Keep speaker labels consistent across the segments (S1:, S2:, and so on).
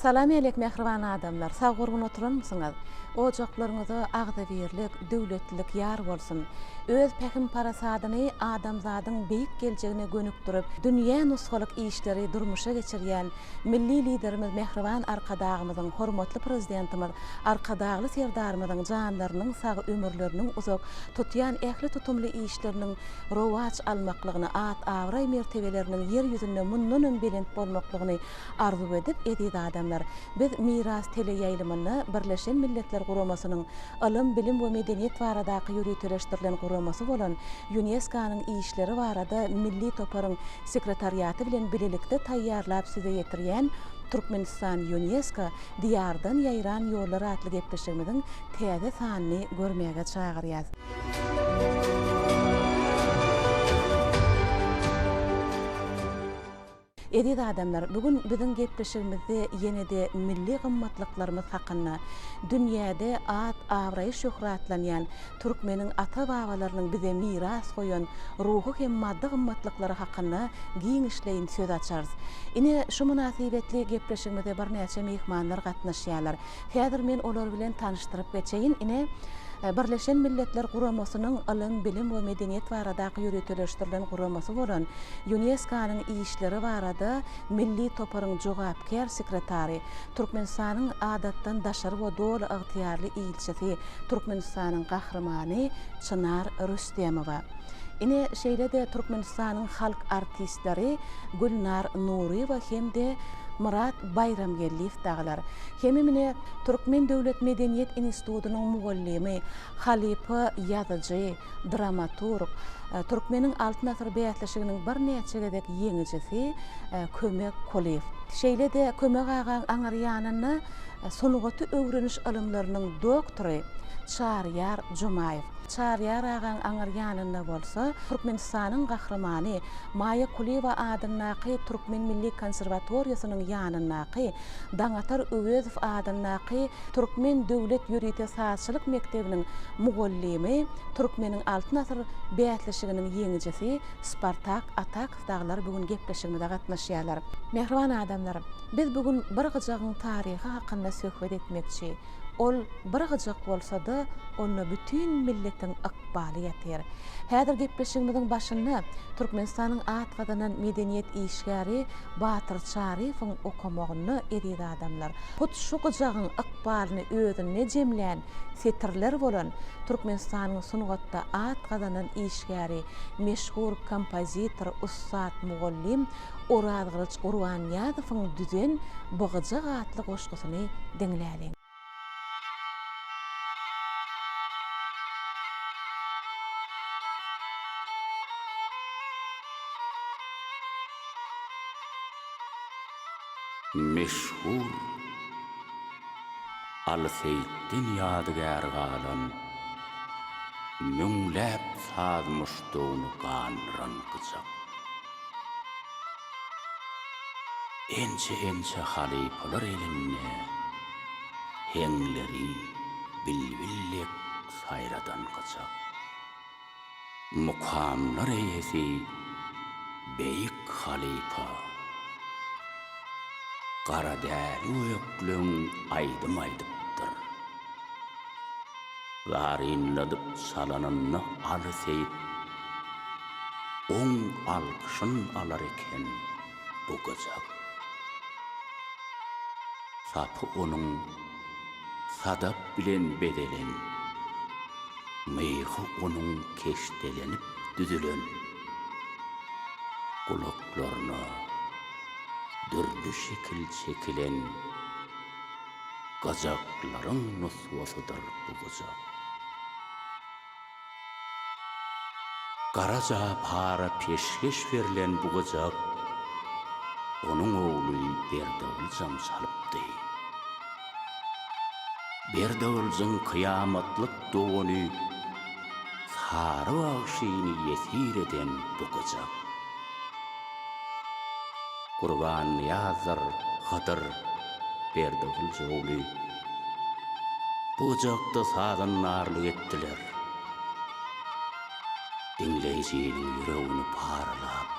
S1: Salam älek mähriban adamlar, sag gurgun oturanmysyňyz? Ojaklaryňyza agzybirlik, döwletlilik ýar bolsun! Öz pähim-parasadyny adamzadyň beýik geljegine gönükdirip, dünýä nusgalyk işleri durmuşa geçirýän Milli Liderimiz mähriban Arkadagymyzyň, hormatly Prezidentimiz Arkadagly Serdarymyzyň janlarynyň sag, ömürleriniň uzak, tutýan ähli tutumly işleriniň rowaç almaklygyny, at-abraý mertebeleriniň ýer ýüzünde mundanam belent bolmaklygyny arzuw edip, eziz adamlar, biz Miras teleýaýlymynda Birleşen Milletler Guramasynyň Ylym, bilim we medeniýet baradaky ýöriteleşdirilen guramasy bolan Ýunesko-nyň işleri barada milli toparyň sekretariaty bilen bilelikde taýýarlap size ýetirýän Türkmenistan Ýunesko, Diýardan ýaýran ýollar atly gepleşigimiziň täze sanyny görmäge çagyrýas. Eziz adamlar, bu gün biziň gepleşigimizde ýene-de milli gymmatlyklarymyz hakynda, dünýäde at-abraýy şöhratlanýan türkmeniň ata-babalarynyň bize miras goýan ruhy hem maddy gymmatlyklary hakynda giňişleýin söz açarys. Ine, şu mynasybetli gepleşigimize birnäçe myhmanlar gatnaşýarlar. Häzir men olar bilen tanyşdyryp geçeýin. Ine, Birleşen Milletler Guramasynyň Ylym, bilim we medeniýet baradaky ýöriteleşdirilen guramasy bolan Ýunesko-nyň işleri barada milli toparyň jogapkär sekretary, Türkmenistanyň Adatdan daşary we doly ygtyýarly ilçisi, Türkmenistanyň Gahrymany Çynar Rüstemowa. Ine, şeýle-de Türkmenistanyň halk artistleri Gülnar Nuryýewa hem-de Myrat Baýramgeldiýew dagylar. Hemem ine, Türkmen döwlet medeniýet institutynyň mugallymy, halypa ýazyjy, dramaturg, Türkmeniň Altyn asyr bäsleşiginiň birnäçe gezek ýeňijisi Kömek Kulyýew. Şeýle-de Kömek agaň aňyr ýanynda sungaty öwreniş ylymlarynyň doktory Çaryýar Jumaýew. Çaryýar agaň aňyr ýanynda bolsa Türkmenistanyň Gahrymany Maýa Kulyýewa adyndaky Türkmen milli konserwatoriýasynyň ýanyndaky Daňatar Öwezow adyndaky Türkmen döwlet ýörite sazçylyk mekdebiniň mugallymy, Türkmeniň Altyn asyr bäsleşiginiň ýeňijisi Spartak Atakow dagylar bu gün gepleşigimize gatnaşýarlar. Mähriban adamlar, biz bu gün bir gyjagyň taryhy hakynda söhbet etmekçi. Ol bir gyjak bolsa-da, onda bütin milletiň ykbaly ýatyr. Häzir gepleşigimiziň başynda Türkmenistanyň at gazanan medeniýet işgäri Batyr Çaryýewiň okamagynda eziz adamlar, hut şu gyjagyň ykbalyny özünde jemlän setirler bolan Türkmenistanyň sungatda at gazanan işgäri, meşhur kompozitor, ussat mugallym Orazgylyç Gurbannyýazowyň düzen Bu gyjak atly goşgusyny diňläliň.
S2: Meşhur Aly Seýitden ýadygär galan Müňläp saz muşdagyny gandyran gyjak. Ençe-ençe halypalar elinde Heňleri bilbil dek saýradan gyjak. Mukamlar eýesi beýik halypa. Garadäli gökleň aýdym aýdypdyr. Zarynladyp çalanynda Aly Seýit oň alkyşyn alar eken bu gyjak. Sapy onuň sadap bilen bezelen, myhy onuň keşdelenip düzülen, gulaklaryna dürli şekil çekilen gyjaklaryň nusgasydyr bu gyjak. Garaja para peşgeş berlen bu gyjak onuň ogly Berdigylyjam çalypdy. Berdigylyjyň kyýamatlyk dogany Sary bagşyny ýesir eden bu gyjak. Gurbannyýazdyr Hydyr Berdigylyç ogly bu gyjakda sazandarlyk etdiler. Diňleýjiniň ýüregini paralap,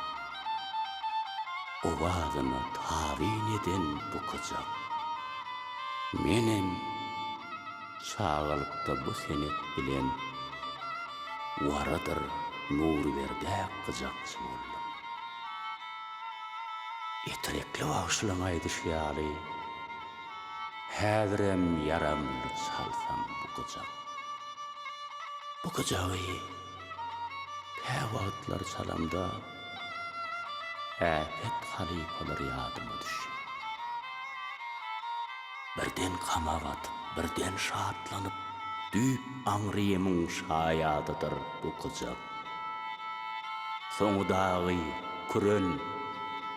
S2: owazyna tabyn eden bu gyjak. Menem çagalykda bu senet bilen Waradyr Nuryberdä gyjakçy boldum. Etrekli bagşylaň aýdyşy ýaly, häzirem ýaramly çalsam bu gyjak. Bu gyjagy käwagtlar çalamda äpet halypalar ýadyma düşýär. Birden gama batyp, birden şatlanyp, düýp aňrymyň şaýadydyr bu gyjak. Soňy dagy küren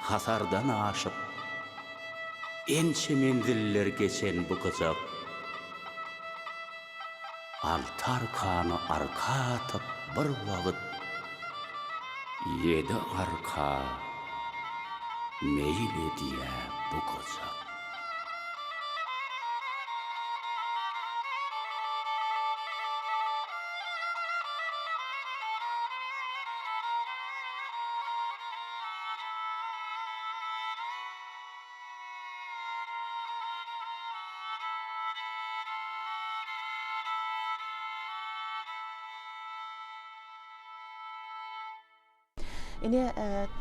S2: Hasardan aşyp, ençe menziller geçen bu gyjak Alty arkany arka atyp bir wagt Ýedi arka meýil edýä bu gyjak.
S1: Ine,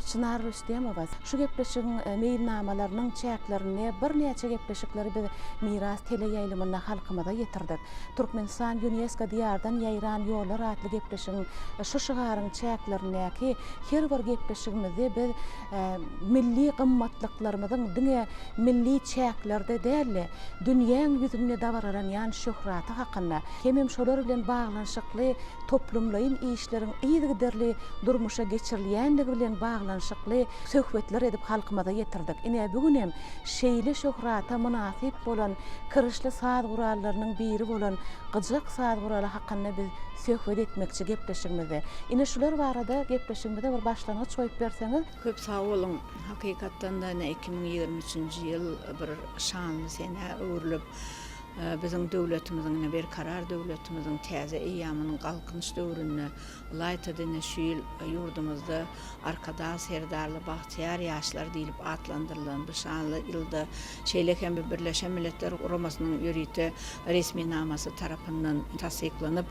S1: Çynar Rüstemowa, şu gepleşigiň meýilnamalarynyň çäklerinde birnäçe gepleşikleri biz Miras teleýaýlymynda halkymyza ýetirdik. Türkmenistan Ýunesko Diýardan ýaýran ýollar atly gepleşigiň şu şygaryň çäklerindäki her bir gepleşigimizde biz milli gymmatlyklarymyzyň diňe milli çäklerde däl-de, dünýäň ýüzünde dabaralanýan şöhraty hakynda hemem şolar bilen baglanyşykly toplumlaýyn işleriň yzygiderli durmuşa geçirilýändigi bilen baglanyşykly söhbetler edip halkymyza ýetirdik. Ine, bu gün hem şeýle şöhrata mynasyp bolan kirişli saz gurallarynyň biri bolan gyjak saz guraly hakynda biz söhbet etmekçi gepleşigimizde. Ine, şular barada gepleşigimize bir başlangyç goýup berseňiz.
S3: Köp sag boluň. Hakykatdan-da, ine, 2023-nji ýyl bir şanly senä öwrülip, biziň döwletimiziň, ine, Berkarar döwletimiziň täze eýýamynyň Galkynyş döwründe, ylaýta-da, ine, şu ýyl ýurdumyzda Arkadag Serdarly bagtyýar ýaşlar diýlip atlandyrylan bu şanly ýylda, şeýle hem Birleşen Milletler Guramasynyň ýörite resminamasy tarapyndan tassyklanyp,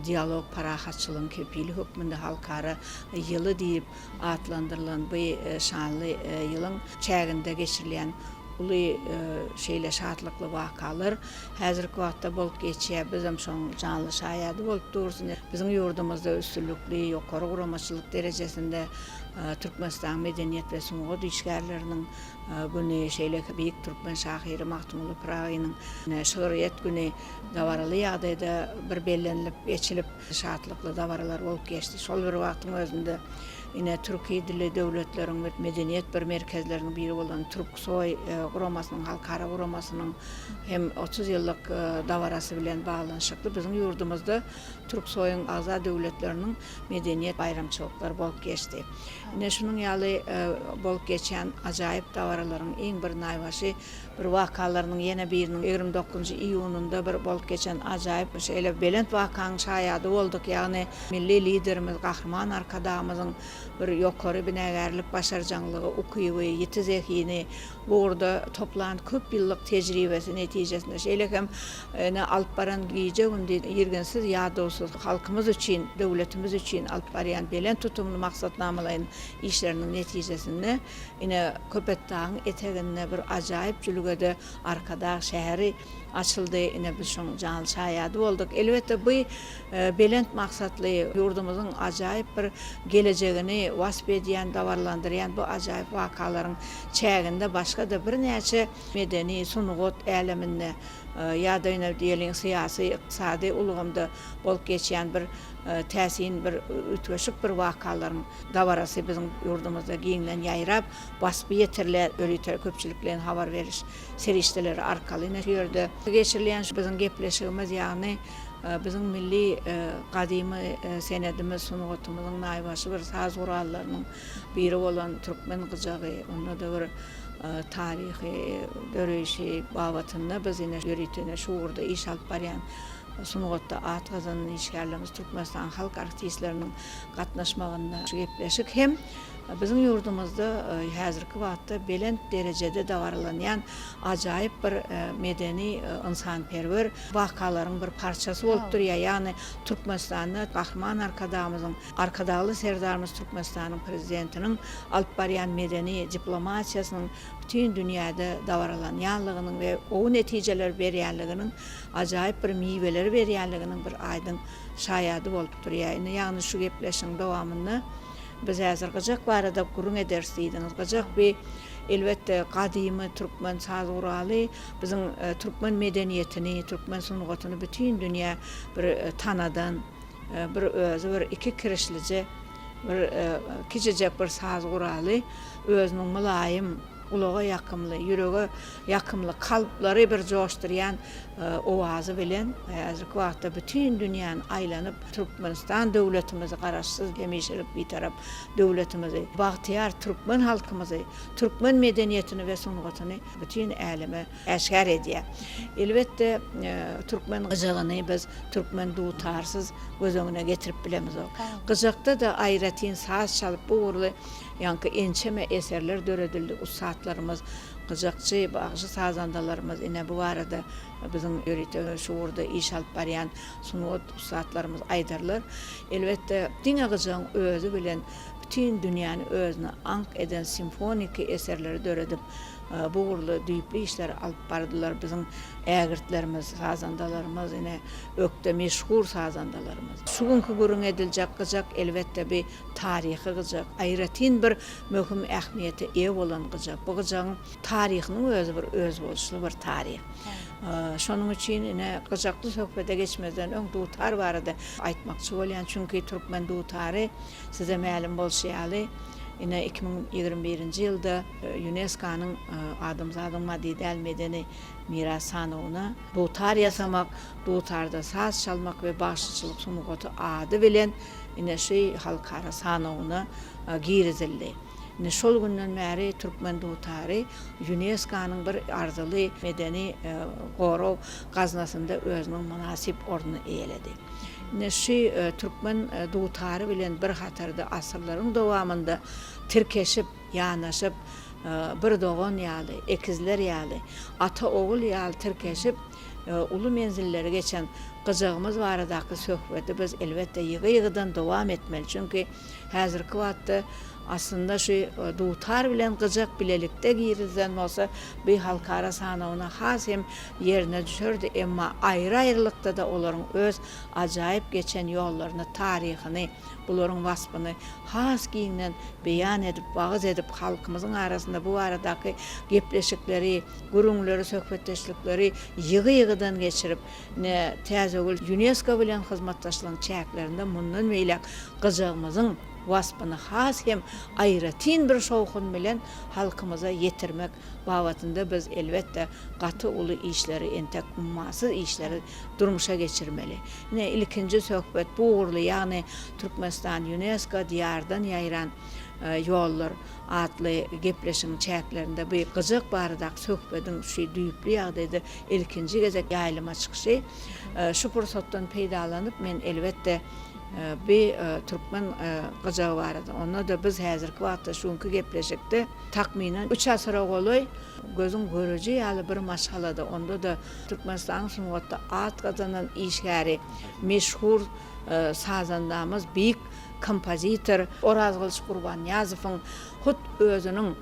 S3: Dialog parahatçylygyň kepili hökmünde halkara ýyly diýip atlandyrylan bu şanly ýylyň çäginde geçirilýän uly şeýle şatlykly wakalar häzirki wagtda bolup geçýär. Bizem şonuň janly şaýady bolup durus. Ine, biziň ýurdumyzda üstünlikli, ýokary guramaçylyk derejesinde Türkmenistanyň Medeniýet we sungat işgärleriniň güni, şeýle beýik türkmen şahyry Magtymguly Pyragynyň şygryýet güni dabaraly ýagdaýda bir bellenilip geçilip, şatlykly dabaralar bolup geçdi. Şol bir wagtyň özünde ine türki dilli döwletleriň we medeniýet bir merkezleriniň biri bolan Türksoý guramasynyň halkara guramasynyň hem 30 ýyllyk dabarasy bilen baglanyşykly biziň ýurdumyzda Türksoýyň agza döwletleriniň medeniýet baýramçylyklary bolup geçdi. Ine şunuň ýaly bolup geçýän ajaýyp dabaralaryň iň bir naýbaşy Bir wakalarynyň ýene biriniň 29-njy iýunynda bir bolup geçen ajaýyp şeýle belent wakanyň şaýady bolduk, ýagny milli Liderimiz Gahryman Arkadagymyzyň bir ýokary binagärlik başarjaňlygy, ukyby, ýiti zehini, bu ugurda toplan köp ýyllyk tejribesi netijesinde, şeýle hem ine alyp baran gije-gündiz irginsiz, ýadawsyz halkymyz üçin, döwletimiz üçin alyp barýan belent tutumly maksatnamalaýyn işleriniň netijesinde Ine, Köpetdagyň eteginde bir ajaýyp jülgede Arkadag şäheri açyldy. Ine, biz şoň janly şaýady bolduk. Elbetde, bu belent maksatly, ýurdumyzyň ajaýyp bir gelejegini wasp edýän, dabaralandyrýan bu ajaýyp wakalaryň çäginde başga-da birnäçe medeni, sungat äleminde ýa-da ine diýeliň syýasy, ykdysady ulgamda bolup geçýän bir täsin bir üýtgeşik bir wakalaryň dabarasy biziň ýurdumyzda giňden ýaýrap, waspy ýetirilýär ýörite köpçülikleýin habar beriş serişdeleri arkaly. Ine şu ýerde geçirilýän şu biziň gepleşigimiz, ýagny biziň milli gadymy senedimiz, sungatymyzyň naýbaşy bir saz gurallarynyň biri bolan türkmen gyjagy, onda-da bir taryhy döreýşi babatynda biz ine ýörite ine şu ugurda iş alyp barýan sungatda at gazanan işgärlerimiz, Türkmenistanyň halk artistleriniň gatnaşmagynda şu gepleşik hem. Biziň ýurdumyzda häzirki wagtda belent derejede dabaralanýan ajaýyp bir medeni ynsanperwer wakalaryň bir parçasy bolup durýar. Ýagny Türkmenistanda Gahryman Arkadagymyzyň, Arkadagly Serdarymyz Türkmenistanyň Prezidentiniň alyp barýan medeni diplomatiýasynyň bütin dünýäde dabaralanýanlygynyň we gowy netijeler berýänliginiň, ajaýyp bir miweleri berýänliginiň bir aýdyň şaýady bolup durýar. Indi ýagny şu gepleşigiň dowamynda Biz häzir gyjak barada gürrüň ederis diýdiňiz. Gyjak bi, elbetde, gadymy türkmen saz guraly. Biziň türkmen medeniýetini, türkmen sungatyny bütin dünýä bir tanadan, bir özi bir iki kirişlije bir kiçijek bir saz guraly. Özüniň mylaýym, gulaga ýakymly, ýürege ýakymly, kalplary bir joşdurýan owazy bilen häzirki wagtda bütin dünýäni aýlanyp, Türkmenistan döwletimizi, Garaşsyz, hemişelik Bitarap döwletimizi, bagtyýar türkmen halkymyzy, türkmen medeniýetini we sungatyny bütin äleme äşgär edýär. Elbetde, türkmen gyjagyny biz türkmen dutarsyz göz öňüne getirip bilemizok. Gyjakda-da aýratyn saz çalyp, bu ugurly ýaňky ençeme eserler döredildi, ussatlarymyz, gyjakçy, bagşy-sazandalarymyz ine bu barada biziň ýörite şu ugurda iş alyp barýan sungat ussatlarymyz aýdarlar. Elbetde, diňe gyjagyň özi bilen bütin dünýäni özüne aňk eden simfoniki eserleri döredip, bu ugurda düýpli işleri alyp bardylar biziň ägirtlerimiz, sazandalarymyz, ine, ökde meşhur sazandalarymyz. Şu günki gürrüň ediljek gyjak, elbetde, bi taryhy gyjak, aýratyn bir möhüm ähmiýete eýe bolan gyjak. Bu gyjagyň taryhynyň özi bir özboluşly bir taryh. Şonuň üçin ine, gyjakly söhbede geçmezden öň dutar barada aýtmakçy bolýan. Çünki türkmen dutary, size mälim bolşy ýaly, ine, 2021-nji ýylda ÝUNESKO-nyň Adamzadyň maddy däl medeni miras sanawyna dutar ýasamak, dutarda saz çalmak we bagşyçylyk sungaty ady bilen ine şu halkara sanawyna girizildi. Ine şol günden bäri türkmen dutary ÝUNESKO-nyň bir arzyly medeni gorag gaznasynda özüniň mynasyp ornuny eýeledi. Ine şu türkmen dutary bilen bir hatarda asyrlaryň dowamynda tirkeşip, ýanaşyp, bir dogan ýaly, ekizler ýaly, ata-ogul ýaly tirkeşip, uly menzilleri geçen gyjagymyz baradaky söhbeti biz, elbetde, ýygy-ýygydan dowam etmeli. Çünki häzirki wagtda aslynda şu dutar bilen gyjak bilelikde girizilen bolsa, bu halkara sanawyna has hem ýerine düşerdi. Emma aýry-aýrylykda-da olaryň öz ajaýyp geçen ýollaryny, taryhyny, bularyň waspyny has giňden beýan edip, wagyz edip, halkymyzyň arasynda bu baradaky gepleşikleri, gürrüňleri, söhbetdeşlikleri ýygy-ýygydan geçirip, ine, Täzegül Ýunesko bilen hyzmatdaşlygyň çäklerinde mundan beýläk gyjagymyzyň waspyny has hem aýratyn bir şowhun bilen halkymyza ýetirmek babatynda biz, elbetde, gaty uly işleri, entek ummasyz işleri durmuşa geçirmeli. Ine, ilkinji söhbet bu ugurly, ýagny Türkmenistan Ýunesko Diýardan ýaýran ýollar atly gepleşigiň çäklerinde bu gyjak baradaky söhbediň şu düýpli ýagdaýda ilkinji gezek ýaýlyma çykyşy. Şu pursatdan peýdalanyp, men elbetde, bu türkmen gyjagy barada, onda-da biz häzirki wagtda şu günki gepleşikde takmynan üç asyra golaý gözüň göreji ýaly bir maşgalada, onda-da Türkmenistanyň sungatda at gazanan işgäri, meşhur sazandamyz, beýik kompozitor Orazgylyç Gurbannyýazowyň hut özüniň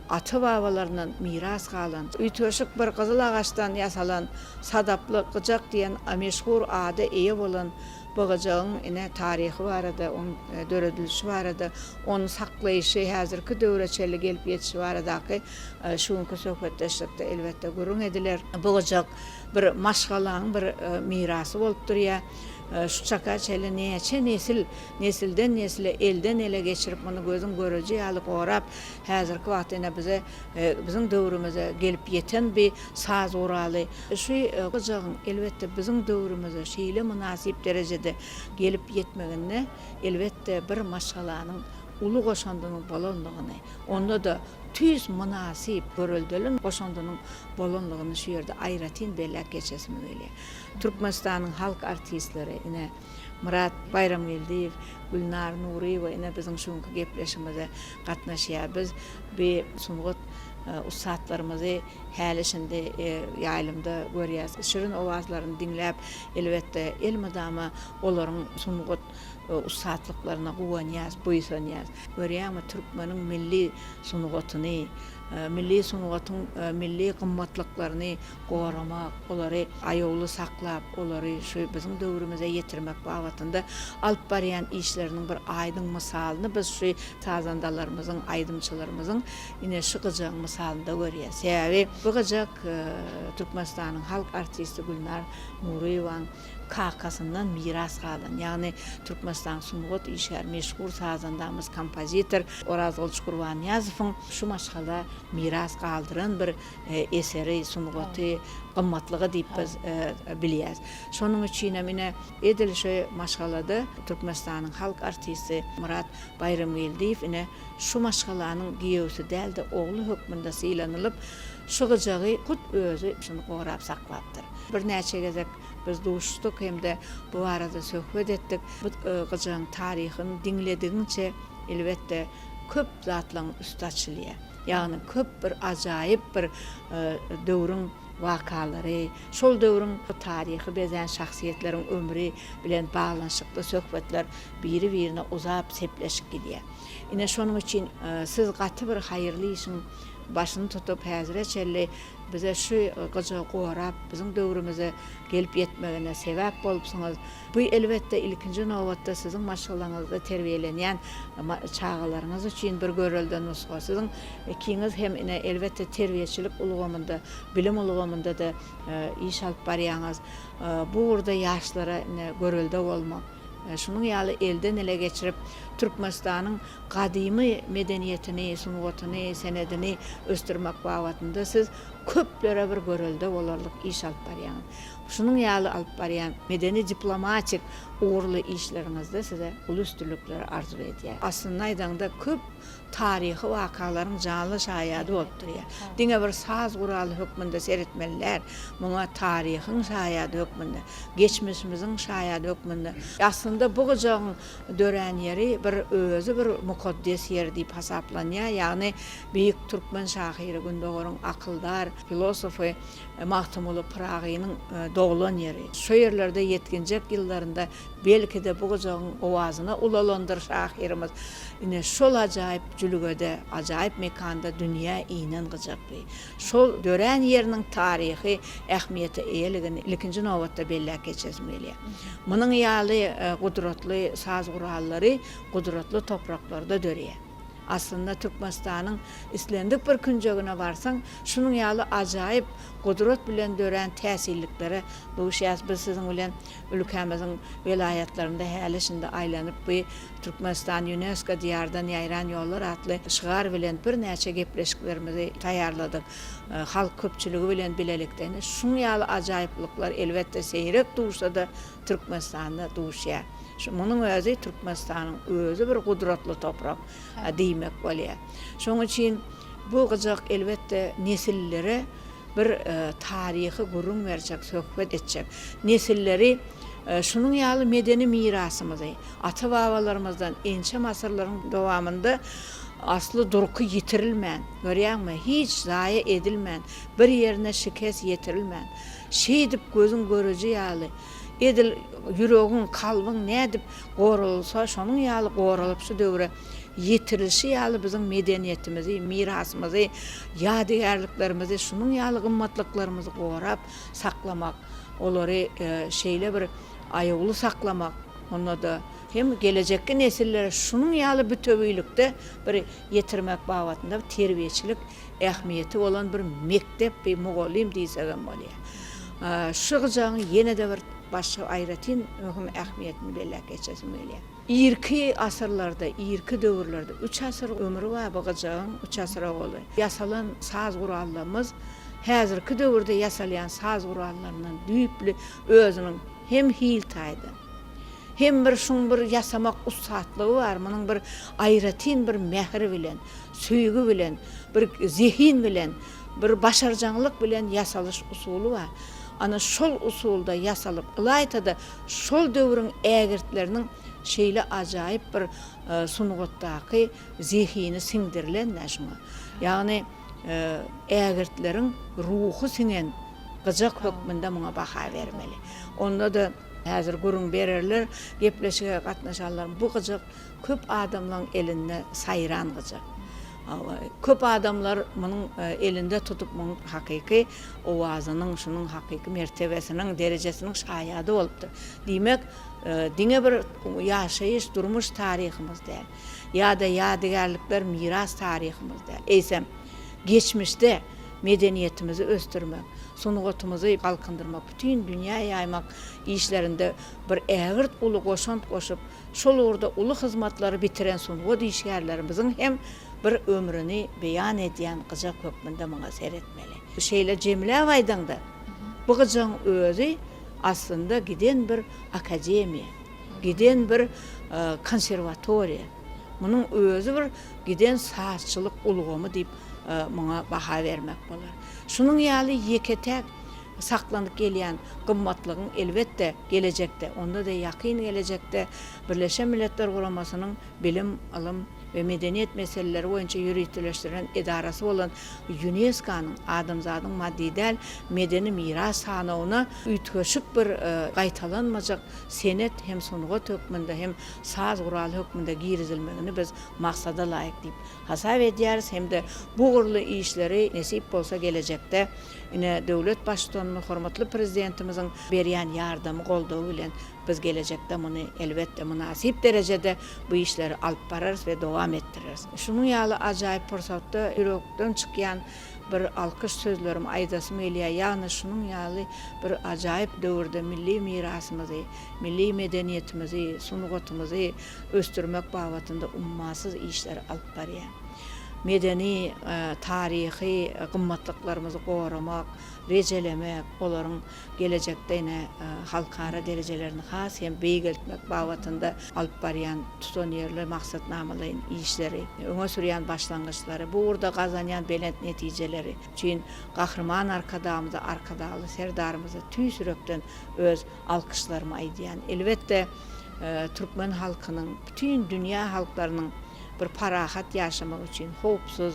S3: ata-babalaryndan miras galan, üýtgeşik bir gyzyl agaçdan ýasalan sadaply gyjak diýen meşhur ada eýe bolan bu gyjagyň ine taryhy barada, onuň döredilişi barada, ony saklaýşy, häzirki döwre çenli gelip ýetişi baradaky şu günki söhbetdeşlikde elbetde gürrüň ediler. Bu gyjak bir maşgalaň bir mirasy bolup durýar. Şu çaka çenli näçe nesil nesilden nesile, elden ele geçirip muny gözüň göreji ýaly gorap, häzirki wagtda ine bize, biziň döwrümize gelip ýeten bi saz guraly. Şu gyjagyň elbetde biziň döwrümize şeýle mynasyp derejede gelip ýetmeginde elbetde bir maşgalanyň. uly goşandynyň bolanlygyny, onda-da tüýs mynasyp, göreldeli goşandynyň bolanlygyny şu ýerde aýratyn belläp geçesimiz gelýär. Türkmenistanyň halk artistleri, ine, Myrat Baýramgeldiýew, Gülnar Nuryýewa ine biziň şu günki gepleşigimize gatnaşýar. Biz bi sungat ussatlarymyzy häli-şindi ýaýlymda görýäs. Şirin owazlaryny diňläp, elbetde, elmydama olaryň sungat ussatlyklaryna guwanýas, buýsanýas. Görýäňmi, türkmeniň milli sungatyny, milli sungatyň milli gymmatlyklaryny goramak, olary aýawly saklap, olary şu biziň döwrümize ýetirmek babatynda alyp barýan işleriniň bir aýdyň mysalyny biz şu sazandalarymyzyň, aýdymçylarymyzyň ine şu gyjagyň mysalynda görýäs. Sebäbi bu gyjak Türkmenistanyň halk artisti Gülnar Nuryýewanyň kakasyndan miras galan, ýagny Türkmenistanyň sungat işgäri, meşhur sazandamyz, kompozitor Orazgylyç Gurbannyýazowyň şu maşgala miras galdyran bir eseri, sungaty, gymmatlygy diýip biz bilýäs. Şonuň üçinem ine, edil şu maşgalada Türkmenistanyň halk artisti Myrat Baýramgeldiýew ine, şu maşgalanyň giýewsi däl-de, ogly hökmünde sylanylyp, şu gyjagy hut özi şuny gorap saklapdyr. Birnäçe gezek biz duşuşdyk hem-de bu barada söhbet etdik. Bu gyjagyň taryhyny diňledigiňçe, elbetde, köp zatlaryň üsti açylýar. Ýagny köp bir ajaýyp bir döwrüň wakalary, şol döwrüň taryhy bezän şahsyýetleriň ömri bilen baglanyşykly söhbetler biri-birine uzap sepleşip gidýär. Ine şonuň üçin siz gaty bir haýyrly işiň başyny tutup häzire çenli bize şu gyjagy gorap biziň döwrümize gelip ýetmegine sebäp bolupsyňyz. Bu, elbetde, ilkinji nobatda siziň maşgalaňyzda terbiýelenýän çagalaryňyz üçin bir görelde nusga. Siziň ikiňiz hem, ine, elbetde, terbiýeçilik ulgamynda, bilim ulgamynda-da iş alyp barýaňyz. Bu ugurda ýaşlara, ine, görelde bolmak, şunuň ýaly elden-ele geçirip, Türkmenistanyň gadymy medeniýetini, sungatyny, senedini ösdürmek babatynda siz köplere bir görelde bolarlyk iş alyp barýaňyz. Şunuň ýaly alyp barýan medeni-diplomatik ugurly işleriňizde size uly üstünlikleri arzuw edýän. Aslynda aýdaňda köp taryhy wakalaryň janly şaýady bolup durýar. Diňe bir saz guraly hökmünde seretmeli däl, muňa taryhyň şaýady hökmünde, geçmişimiziň şaýady hökmünde. Aslynda bu gyjagyň dörän ýeri bir özi bir mukaddes ýer diýip hasaplanýar, ýagny beýik türkmen şahyry, Gündogaryň akyldar filosofy Magtymguly Pyragynyň doglan ýeri. Şo ýerlerde ýetginjek ýyllarynda belki-de bu gyjagyň owazyna ulalandyr şahyrymyz. Ine, şol ajaýyp jülgede, ajaýyp mekanda dünýä inen gyjak bi. Şol dörän ýeriniň taryhy ähmiýete eýeligini ilkinji nobatda belläp geçesim gelýär. Munuň ýaly gudratly saz gurallary gudratly topraklarda dörýär. Aslynda Türkmenistanyň islendik bir künjegine barsaň, şunuň ýaly ajaýyp gudrat bilen dörän täsinliklere duşýarys. Biz siziň bilen ülkämiziň welaýatlarynda häli-şindi aýlanyp, bu Türkmenistan Ýunesko Diýardan ýaýran ýollar atly şygar bilen birnäçe gepleşiklerimizi taýýarladyk. Halk köpçüligi bilen bilelikde. Ine, şunuň ýaly ajaýyplyklar, elbetde, seýrek duşsa-da, Türkmenistanda duşýar. Şu munuň özi Türkmenistanyň özi bir gudratly toprak diýmek bolýar. Şonuň üçin bu gyjak elbetde nesillere bir taryhy gürrüň berjek, söhbet etjek. Nesilleri şunuň ýaly medeni mirasymyzy ata-babalarymyzdan ençeme asyrlaryň dowamynda asly durky ýitirilmän, görýäňmi, hiç zaýa edilmän, bir ýerine şikes ýetirilmän, şeýdip gözüň göreji ýaly Edil ýüregiň, kalbyň nädip goralsa, şonuň ýaly goralyp şu döwre ýetirilişi ýaly biziň medeniýetimizi, mirasymyzy, ýadygärliklerimizi, şunuň ýaly gymmatlyklarymyzy gorap saklamak, olary şeýle bir aýawly saklamak, onda-da hem gelejekki nesillere şunuň ýaly bütewilikde bir ýetirmek babatynda terbiýeçilik ähmiýeti bolan bir mekdep, bir mugallym diýsegem bolýar. Şu gyjagyň ýene-de bir başga aýratyn möhüm ähmiýetini belläp geçesim gelýär. Irki asyrlarda, irki döwürlerde, üç asyr ömri bar bu gyjagyň, üç asyra golaý, ýasalan saz gurallarymyz häzirki döwürde ýasalýan saz gurallaryndan düýpli özüniň hem hil taýdan, Hem bir şuň bir ýasamak ussatlygy bar, munuň bir aýratyn bir mähir bilen, söýgi bilen, bir zehin bilen, bir başarjaňlyk bilen ýasalyş usuly bar. Ana şol usulda ýasalyp, ylaýta-da şol döwrüň ägirtleriniň şeýle ajaýyp bir sungatdaky zehini siňdirilen-dä şuňa. Ýagny ägirtleriň ruhy siňen gyjak hökmünde muňa baha bermeli. Onda-da häzir gürrüň bererler gepleşige gatnaşanlar bu gyjak köp adamlaň elinde saýran gyjak. Köp adamlar munuň elinde tutup muň hakyky owazynyň, şunuň hakyky mertebesiniň, derejesiniň şaýady bolupdyr. Diýmek, diňe bir ýaşaýyş, durmuş taryhymyz däl, ýa-da ýadygärlikler, miras taryhymyz däl, eýsem, geçmişde medeniýetimizi ösdürmek, sungatymyzy galkyndyrmak, bütin dünýä ýaýmak işlerinde bir ägirt uly goşant goşup, şol ugurda uly hyzmatlary bitiren sungat işgärlerimiziň hem bir ömrüni beýan edýän gyjak hökmünde muňa seretmeli. Şeýle jemläp aýdaňda, bu gyjagyň özi aslynda giden bir akademiýa, giden bir konserwatoriýa, munuň özi bir giden sazçylyk ulgamy diýip muňa baha bermek bolar. Şunuň ýaly ýeke-täk saklanyp gelýän gymmatlygyň elbetde, gelejekde, onda-da ýakyn gelejekde Birleşen Milletler Guramasynyň Bilim, ylym we medeniýet meseleleri boýunça ýöriteleşdirilen edarasy bolan Ýunesko-nyň Adamzadyň maddy däl medeni miras sanawyna üýtgeşik bir gaýtalanmajak senet hem sungat hökmünde hem saz guraly hökmünde girizilmegini biz maksada laýyk diýip hasap edýäris hem-de bu ugurly işleri nesip bolsa gelejekde ine döwlet Baştutanymyz hormatly Prezidentimiziň berýän ýardamy goldawy bilen biz gelejekde muny elbetde mynasyp derejede bu işleri alyp bararys we dowam etdireris. Şunuň ýaly ajaýyp pursatda ýürekden çykýan bir alkyş sözlerimi aýdasym gelýär, ýagny şunuň ýaly bir ajaýyp döwürde milli mirasymyzy, milli medeniýetimizi, sungatymyzy ösdürmek babatynda ummasyz işleri alyp barýar. Medeni, taryhy gymmatlyklarymyzy goramak, rejelemek, olaryň gelejekde ine halkara derejelerini has hem beýgeltmek babatynda alyp barýan tutanýerli maksatnamalaýyn işleri, öňe sürýän başlangyçlary, bu ugurda gazanýan belent netijeleri üçin Gahryman Arkadagymyza, Arkadagly Serdarymyza tüýs ýürekden öz alkyşlarymy aýdýan. Elbetde, türkmen halkynyň, bütin dünýä halklarynyň bir parahat ýaşamagy üçin, howpsuz,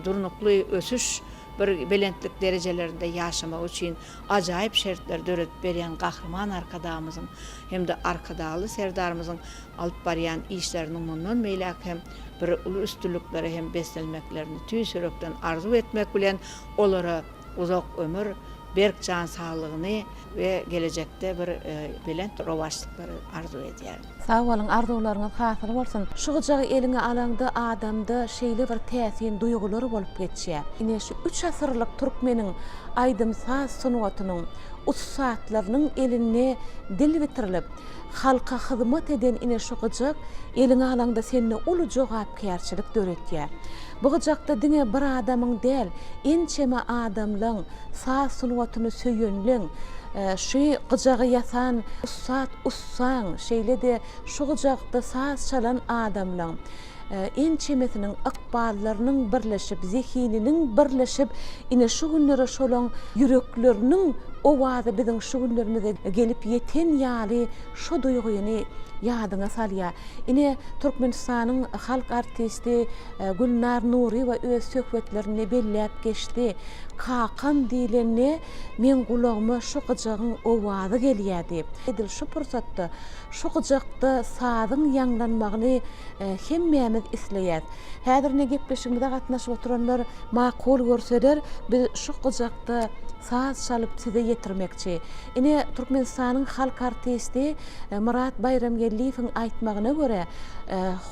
S3: durnukly ösüş bir belentlik derejelerinde ýaşamagy üçin ajaýyp şertleri döredip berýän Gahryman Arkadagymyzyň hem-de Arkadagly Serdarymyzyň alyp barýan işleriniň mundan beýläk hem bir uly üstünliklere hem beslenmeklerini tüýs ýürekden arzuw etmek bilen, olara uzak ömür, berk jan saglygyny we gelejekde bir belent rowaçlyklary arzuw edýärin.
S1: Sag boluň, arzuwlaryňyz hasyl bolsun. Şu gyjagy eliňe alaňda adamda şeýle bir täsin duýgular bolup geçýär. Ine şu üç asyrlyk türkmeniň aýdym-saz sungatynyň ussatlarynyň elinde dil bitirilip, halka hyzmat eden ine şu gyjak eliňe alaňda sende uly jogapkärçilik döretýär. Bu gyjakda diňe bir adamyň däl, ençeme adamlaň, saz sungatyny söýenleň, şu gyjagy ýasan ussat ussaň, şeýle-de şu gyjakda saz çalan adamlaň ençemesiniň ykballarynyň birleşip, zehininiň birleşip, ine şu günlere şolaň ýürekleriniň owazy biziň şu günlerimize gelip ýeten ýaly şo duýgyny ýadyňa salýar. Ine, Türkmenistanyň halk artisti Gülnar Nuryýewa öz söhbetlerinde belläp geçdi, Kakam diýlende, meň gulagyma şu gyjagyň owazy gelýär diýip. Edil şu pursatda şu gyjakda sazyň ýaňlanmagyny hemmämiz isleýäs. Häzir ine gepleşigimize gatnaşyp oturanlar makul görseler, biz şu gyjakda saz çalyp size ýetirmekçi. Ine, Türkmenistanyň halk artisti Myrat Baýramgeldiýewiň aýtmagyna görä,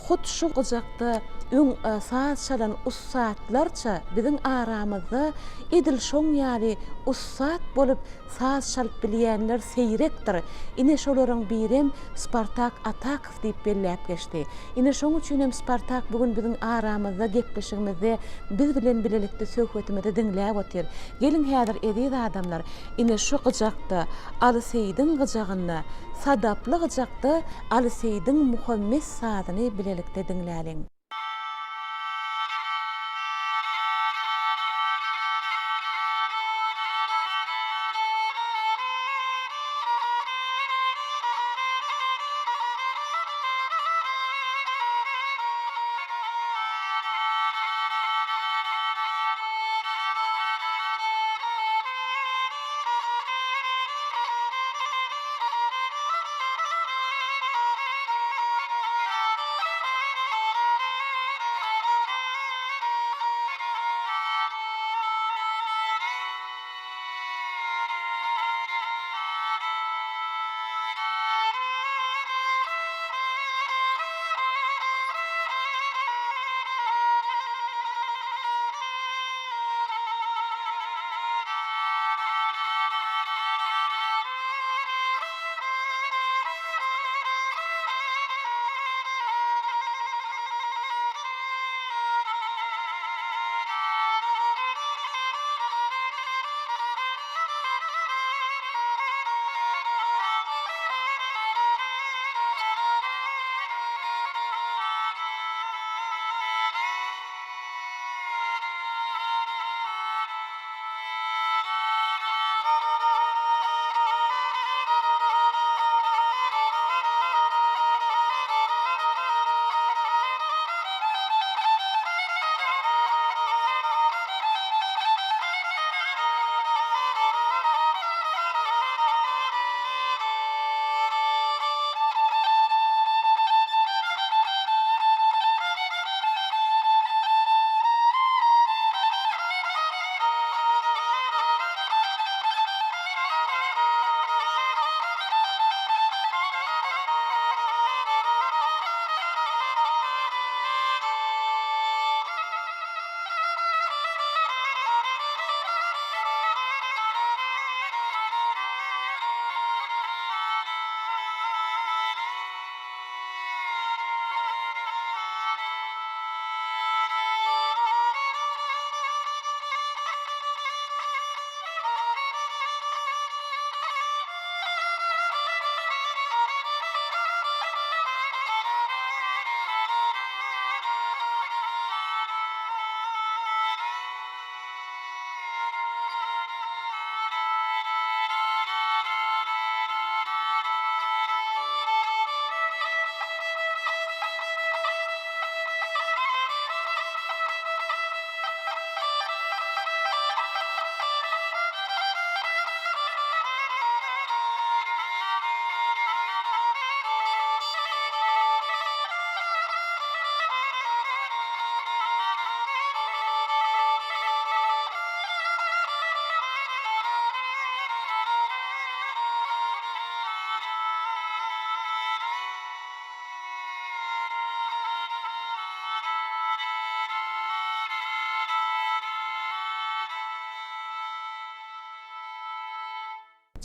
S1: hut şu gyjakda öň saz çalan ussatlarça biziň aramyzda edil şoň ýaly ussat bolup saz çalyp bilýänler seýrekdir. Ine şolaryň birem Spartak Atakow diýip belläp geçdi. Ine şoň üçin hem Spartak bu gün biziň aramyzda gepleşigimizde biz bilen bilelikde söhbetimizi diňläp otyr. Geliň häzir eziz adamlar, ine. Ine şu gyjakda, Aly Seýidiň gyjagynda, sadaply gyjakda Aly Seýidiň Muhammes sazyny bilelikde diňläliň.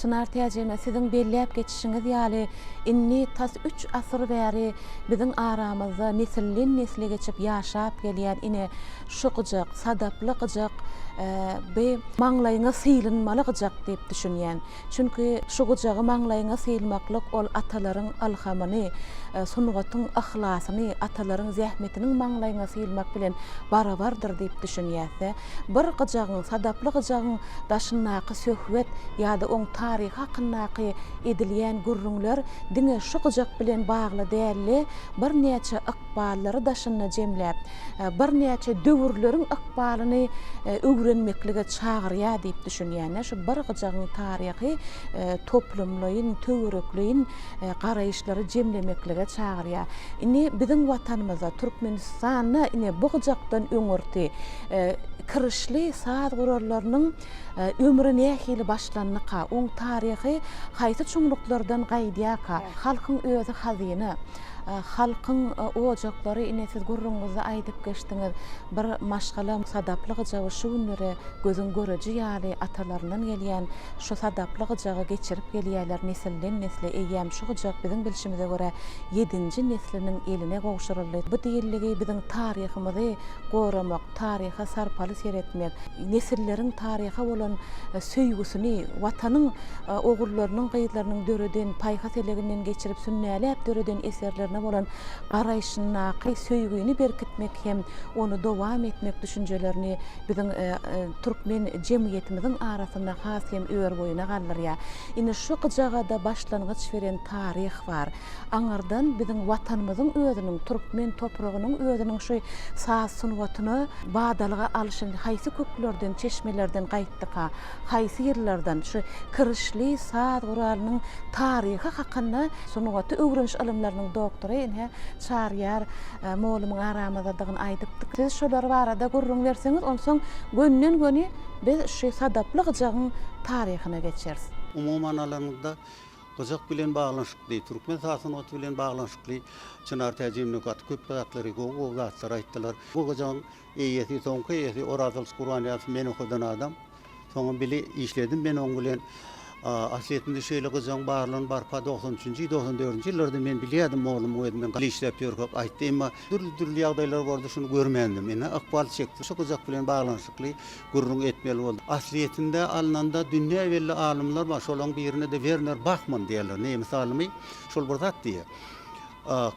S1: Çynar Täjigowna, siziň belläp geçişiňiz ýaly, indi tas üç asyr bäri biziň aramyzda nesilden-nesle geçip ýaşap gelýän ine, şu gyjak, sadaply gyjak bi maňlaýyňa sylynmaly gyjak diýip düşünýän. Çünki şu gyjagy maňlaýyňa sylmaklyk ol atalaryň ylhamyny, sungatyň yhlasyny, atalaryň zähmetiniň maňlaýyňa sylmak bilen barabardyr diýip düşünýäs-de. Bir gyjagyň, sadaply gyjagyň daşyndaky söhbet ýa-da oň taryhy hakyndaky edilýän gürrüňler diňe şu gyjak bilen bagly däl-de, birnäçe ykballary daşynda jemläp, birnäçe döwürleriň ykbalyny öwrenmeklige çagyrýar diýip düşünýän. Şu bir gyjagyň taryhy toplumlaýyn, töwerekleýin garaýyşlary jemlemeklige çagyrýar. Indi biziň Watanymyzda, Türkmenistanda ine bu gyjakdan öňürti kirişli saz gurallarynyň ömri nähili başlandyka, oň taryhy haýsy çuňluklardan gaýdýarka, halkyň özi hazyna. Halkyň ojaklary ine siz gürrüňiňizde aýdyp geçdiňiz. Bir maşgala sadaply gyjagy şu günlere gözüň göreji ýaly atalaryndan gelýän şu sadaply gyjagy geçirip gelýärler nesilden-nesle eýýäm şu gyjak biziň bilşimize görä ýedinji nesliniň eline gowşuryldy. Bu diýildigi biziň taryhymyzy goramak, taryha sarpaly seretmek, nesilleriň taryha bolan söýgüsini, Watanyň ogullarynyň, gyzlarynyň döreden, paýhas eleginden geçirip sünnäläp döreden eserlerine bolan garaýşyndaky söýgini berkitmek hem ony dowam etmek düşünjelerini biziň türkmen jemgyýetimiziň arasynda has hem örboýuna galdyrýar. Ine, şu gyjaga-da başlangyç beren taryh bar. Aňyrdan biziň Watanymyzyň özüniň, türkmen topragynyň özüniň şu saz sungatyna badalga alşy haýsy köklerden, çeşmelerden gaýtdyka, haýsy ýyllardan şu kirişli saz guralynyň taryhy hakynda sungaty öwreniş ylymlarynyň doktory ine Çaryýar mollumyň aramyzdadygyny aýdypdyk. Siz şolar barada gürrüň berseňiz, onsoň gönden-göni biz şu sadaply gyjagyň taryhyna geçeris.
S4: Umuman alanyňda, gyjak bilen baglanyşykly, türkmen saz sungaty bilen baglanyşykly Çynar Täjimli gaty köp zatlary, gowy-gowy zatlary aýtdylar. Bu gyjagyň eýesi, soňky eýesi Orazgylyç Gurbannyýazow men okadan adam. Soňam bile işledim men oň bilen. Aslyýetinde şeýle gyjagyň barlygyny barka 93 üçünji, 94 nji ýyllarda men bilýärdim, mollumyň özi men bile işläp ýörkäk aýtdy. Emma dürli-dürli ýagdaýlar boldy, şuny görmändim. Ine, ykbal çekdi. Şu gyjak bilen baglanyşykly gürrüň etmeli boldy. Aslyýetinde alnanda dünýä belli alymlar bar, şolaryň birine-de Werner Bahman diýerler, nemes alymy. Şol bir zat diýýär.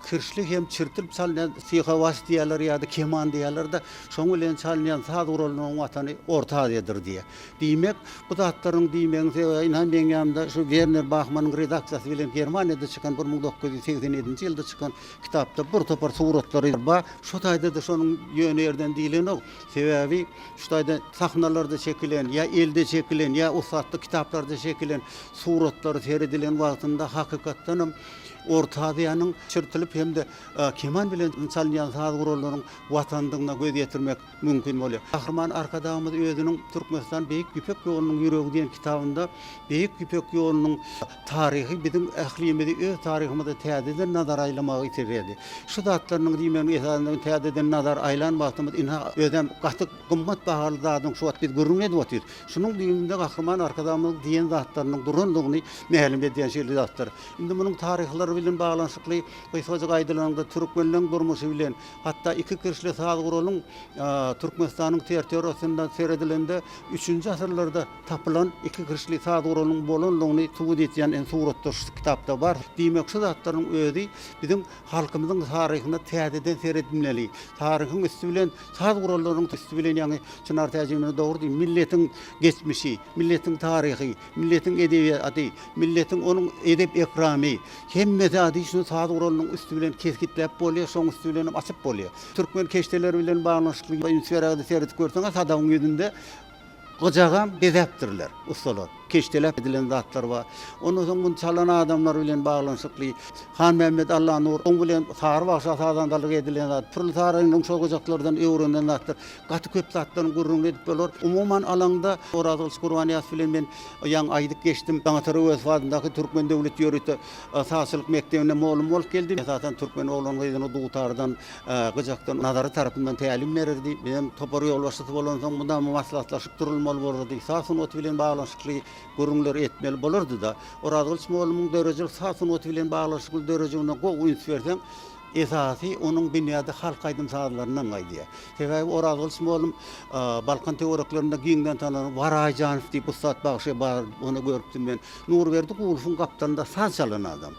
S4: Kirşli hem çirtilip çalynýan syhawaş diýýärler ýa-da keman diýýärler-de, şoň bilen çalynýan saz guralynyň watany Orta Aziýadyr diýýär. Diýmek, bu zatlaryň diýmegiň sebäbi, ynha, meň ýanymda şu Werner Bahmanyň redaksiýasy bilen Germaniýada çykan 1987-nji ýylda çykan kitapda bir topar suratlary bar. Şo taýda-da şonuň ýöne ýerden diýlenok. Sebäbi şu taýda sahnalarda çekilen ýa elde çekilen ýa ussatlyk kitaplarda çekilen suratlary seredilen wagtynda hakykatdanam Orta Aziýanyň çirtilip hem-de keman bilen çalynýan saz gurallaryň watanydygyna göz ýetirmek mümkin bolýar. Gahryman Arkadagymyz özüniň Türkmenistan Beýik Ýüpek ýolunyň ýüregi diýen kitabynda Beýik Ýüpek ýolunyň taryhy biziň ählimizi öz taryhymyza täzeden nazar aýlamaga iterýärdi. Şu zatlarynyň diýmeginiň esasynda täzeden nazar aýlan wagtymyz ynha özem gaty gymmat bahaly zadyň şu wagt biz gürrüň edip otyrys. Şunuň düýbünde Gahryman Arkadagymyzyň diýen zatlarynyň durandygyny mälim edýän şeýle zatlar. Indi munuň taryhlary bilen baglanyşykly gysgajyk aýdylanda türkmenleň durmuşy bilen hatda iki kirişli saz guralyň Türkmenistanyň territoriýasynda seredilende üçünji asyrlarda tapylan iki kirişli saz guralyň bolanlygyny subut edýän indi suratlar şu kitapda bar. Diýmek şu zatlaryň özi biziň halkymyzyň taryhyna täzeden seredilmeli. Taryhyň üsti bilen saz gurallarynyň üsti bilen ýaňy Çynar Täjimine dogry diýdi milletiň geçmişi, milletiň taryhy, Milletiň edebiýaty, milletiň onuň edep-ekramy, hemme zady şuny saz guralynyň üsti bilen kesgitläp bolýar, şoň üsti bilenem açyp bolýar. Türkmen keşdeleri bilen baglanyşykly üns berägede seredip görseňiz, sadagyň ýüzünde gyjagam bezäpdirler ussalar. Keşdeläp edilen zatlar bar. Ondan soň muny çalan adamlar bilen baglanyşykly Hanmämmet Allanur, oň bilen Sary bagşa sazandalyk edilen zat, Pürli Sarynyň şol gyjaklardan öwrenen zatlar. Gaty köp zatlaryň gürrüňini edip bolar. Umuman alaňda, Orazgylyç Gurbanýazow bilen men ýaňy aýdyp geçdim. Daňatar Öwezow adyndaky Türkmen döwlet ýörite sazçylyk mekdebinde mugallym bolup geldi. Esasan türkmen oglan-gyzyna dutardan, gyjakdan nazary tarapyndan tälim bererdi. Bizem topar ýolbaşçysy bolansoň mydama maslahatlaşyp durulmaly bolardy. Saz sungaty bilen baglanyşykly gürrüňleri etmeli bolardy-da. Orazgylyç mugallymyň döredijilik saz sungaty bilen baglanyşykly döredijiligine gowy üns berseň, Esasy onuň binýady halk aýdym-sazlaryndan gaýdýar. Sebäbi Orazgylyç mugallym Balkan töwereklerinde giňden tanalan Waraý Janow diýip ussat bagşy bar, ony görüpdim men. Nurberdi Gulowyň gapdalynda saz çalan adam.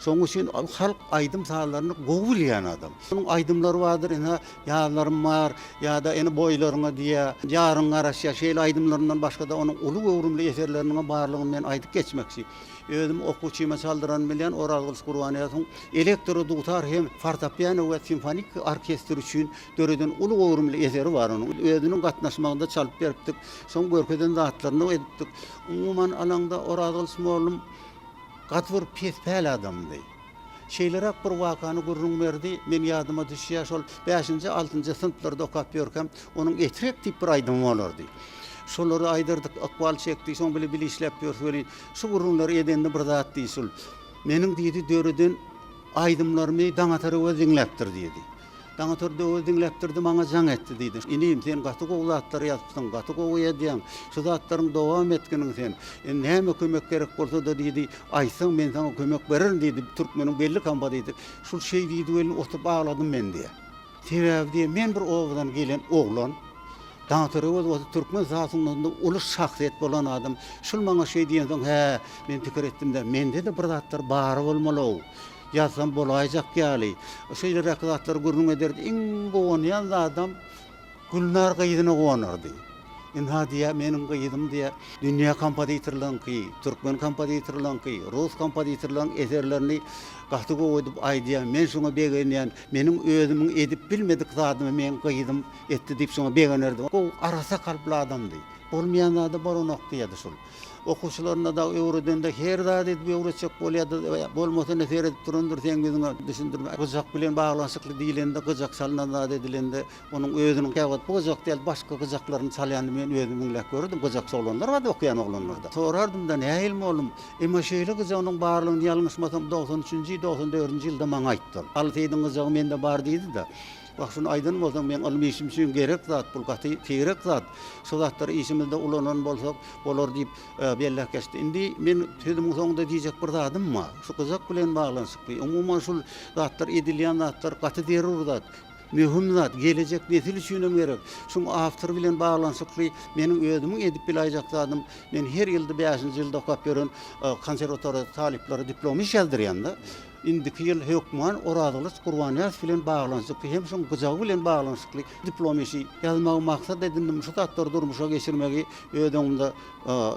S4: Şonuň üçin ol halk aýdym-sazlaryny gowy bilýän adam. Onuň aýdymlary bardyr, ine, Ýazlarym bar, ýa-da Ene boýlaryňa diýýär, Ýaryň garaşýar şeýle aýdymlaryndan başga-da onuň uly göwrümli eserleriniň barlygyny men aýdyp geçmekçi. Özüm okuwçyma çaldyranymy bilýän Orazgylyç Gurbanýazowyň elektro dutar hem fortepiano we simfonik orkestr üçin döreden uly göwrümli eseri bar onuň. Özüniň gatnaşmagynda çalyp beripdik. Şoň görkezen zatlaryny edipdik. Umuman alaňda Orazgylyç mollum gaty bir pespäl adamdy. Şeýleräk bir wakany gürrüň berdi, men ýadyma düşýär, şol bäşinji, altynjy synplarda okap ýörkäm, onuň Etrek diýip bir aýdymy bolardy. Şolary aýdardyk, ykbal çekdi, şoň bile bile işläp ýörüs welin, şu gürrüňleri edende bir zat diýdi şul. Meniň diýdi, döreden. aýdymlarymy Daňatar Öwez diňläpdir diýdi. Daňatar Öwez diňläpdirdi, maňa jaň etdi diýdi. Inim, sen gaty gowy zatlar ýazypsyň, gaty gowy edýäň. Şu zatlaryň dowam etginiň sen. Indi näme kömek gerek bolsa-da diýdi, aýtsaň men saňa kömek bererin diýdi, türkmeniň belli kompozitory. Şul şeý diýdi welin oturyp agladym men diýýär. Sebäbi diýýär, men bir obadan gelen oglan, Daňatar Öwez bolsa türkmen saz sungatynda uly şahsyýet bolan adam. Şul maňa şeý diýensoň, hä, men pikir etdim-de, mende-de bir zatlar bar bolmaly-ow. Ýazsam bolaýjak ýaly. Şeýleräk zatlary gürrüň ederdi. Iň guwanýan zadam Gülnar gyzyna guwanardy. Ynha diýýär, meniň gyzym diýýär, dünýä kompozitorlaryňky, türkmen kompozitorlaryňky, rus kompozitorlaryň eserlerini gaty gowy edip aýdýar. Men şoňa begenýän. Meniň özümiň edip bilmedik zadymy meň gyzym etdi diýip şoňa begenerdi. Gowy, arassa kalply adamdy. Bolmaýan zada bolanok diýýärdi şol. Okuwçylaryna dagy öwredende her zat edip öwretjek bolýardy. Bolmasa ine seredip durandyr seň ýüzüňe düşündirme. Gyjak bilen baglanyşykly diýlende, gyjak çalnan zat edilende, onuň özüniň käwagt bu gyjak däl, başga gyjaklaryny çalýanyny men özüm diňläp görerdim. Gyjakçy oglanlar bardy okaýan oglanlarda. Sorardym-da, nähili mugallym? Emma şeýle gyjagynyň barlygyny ýalňyşmasam 93-nji, 94-nji ýylda maňa aýtdy ol. Aly Seýidiň gyjagy mende bar diýdi-de. Wah, şuny aýdan bolsaň, meň ylmy işim üçin gerek zat, bul gaty seýrek zat. Şu zatlary işimizde ulanan bolsak bolar diýip, belläp geçdi. Indi men sözümiň soňunda diýjek bir zadym bar. Şu gyjak bilen baglanyşykly. Umuman, şul zatlar, edilýän zatlar gaty zerur zat, möhüm zat, gelejek nesil üçinem gerek. Şuň awtory bilen baglanyşykly meniň özümiň edip biläýjek zadym, men her ýylda bäşinji ýylda okap ýören konserwatoriýada talyplara diplom iş ýazdyrýan-da. Indiki ýyl hökman Orazgylyç Gurbanýazow bilen baglanyşykly hem şoň gyjagy bilen baglanyşykly diplom işi ýazmagy maksat edindim. Şu zatlary durmuşa geçirmegi öz öňümde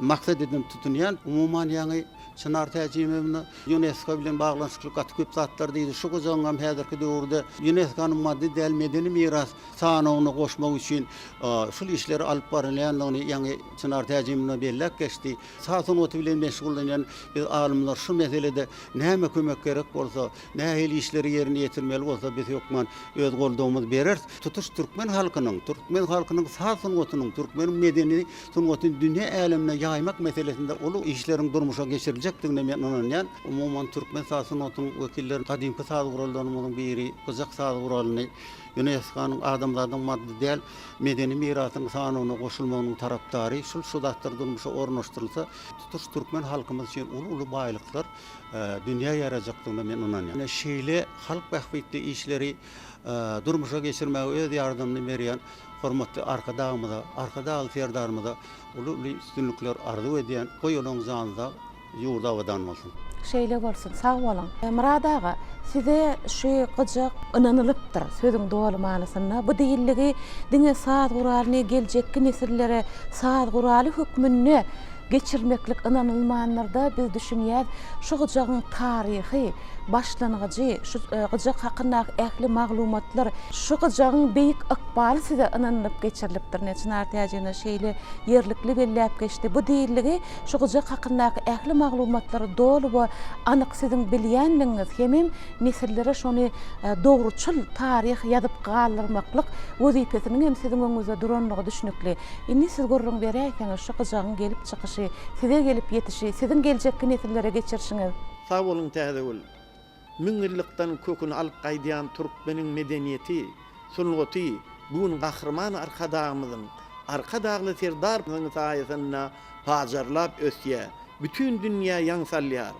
S4: maksat edinip tutunýan. Umuman ýaňy Çynar Täjimowna Ýunesko bilen baglanyşykly gaty köp zatlar diýdi. Şu gyjagyňam häzirki döwürde Ýuneskonyň maddy däl medeni miras sanawyna goşmak üçin şul işleri alyp barylýandygyny ýaňy Çynar Täjimowna belläp geçdi. Saz sungaty bilen meşgullanýan biz alymlar şu meselede näme kömek gerek bolsa, nähili işleri ýerine ýetirmeli bolsa biz hökman öz goldawymyzy bereris. Tutuş türkmen halkynyň, türkmen halkynyň saz sungatynyň, türkmeniň medeni sungatyny dünýä älemine ýaýmak meselesinde uly işleriň durmuşa geçiriljekdigine men ynanýan. Umuman türkmen saz sungatynyň wekilleri gadymky saz gurallarymyzyň biri gyjak saz guralyny Ýunesko-nyň adamzadyň maddy däl medeni mirasynyň sanawyna goşulmagynyň tarapdary. Şul şu zatlar durmuşa ornaşdyrylsa, tutuş türkmen halkymyz üçin uly-uly baýlyklar dünýä ýarajakdygyna men ynanýan. Ine, şeýle halk bähbitli işleri durmuşa geçirmäge öz ýardamyny berýän hormatly Arkadagymyza, Arkadagly Serdarymyza uly-uly üstünlikler arzuw edýän. Goý, olaň jany sag, Ýurdy abadan bolsun.
S1: Şeýle bolsun, sag boluň. Myrat aga, size şu gyjak ynanylypdyr, sözüň doly manysynda. Bu diýildigi diňe saz guralyny geljekki nesillere saz guraly hökmünde geçirmeklik ynanylmandyrda, biz düşünýäs, şu gyjagyň taryhy, başlangyjy, şu gyjak hakyndaky ähli maglumatlar, şu gyjagyň beýik ykbaly size ynanylyp geçirilipdir. Ine, Çynar Täjigowna şeýle ýerlikli belläp geçdi. Bu diýildigi Şu gyjak hakyndaky ähli maglumatlary doly we anyk siziň bilýänligiňiz hemem nesillere şony dogruçyl taryh ýazyp galdyrmaklyk wezipesiniň hem siziň öňüňizde duranlygy düşnükli. Indi siz gürrüň beräýseňiz şu gyjagyň gelip çykyşy, size gelip ýetişi, siziň geljekki nesillere geçirişiňiz.
S5: Sag boluň Täzegül. Müňýyllykdan köküni alyp gaýdýan türkmeniň medeniýeti, sungaty bu gün Gahryman Arkadagymyzyň, Arkadagly Serdarymyzyň saýasynda pajarlap ösýär, bütin dünýä ýaň salýar.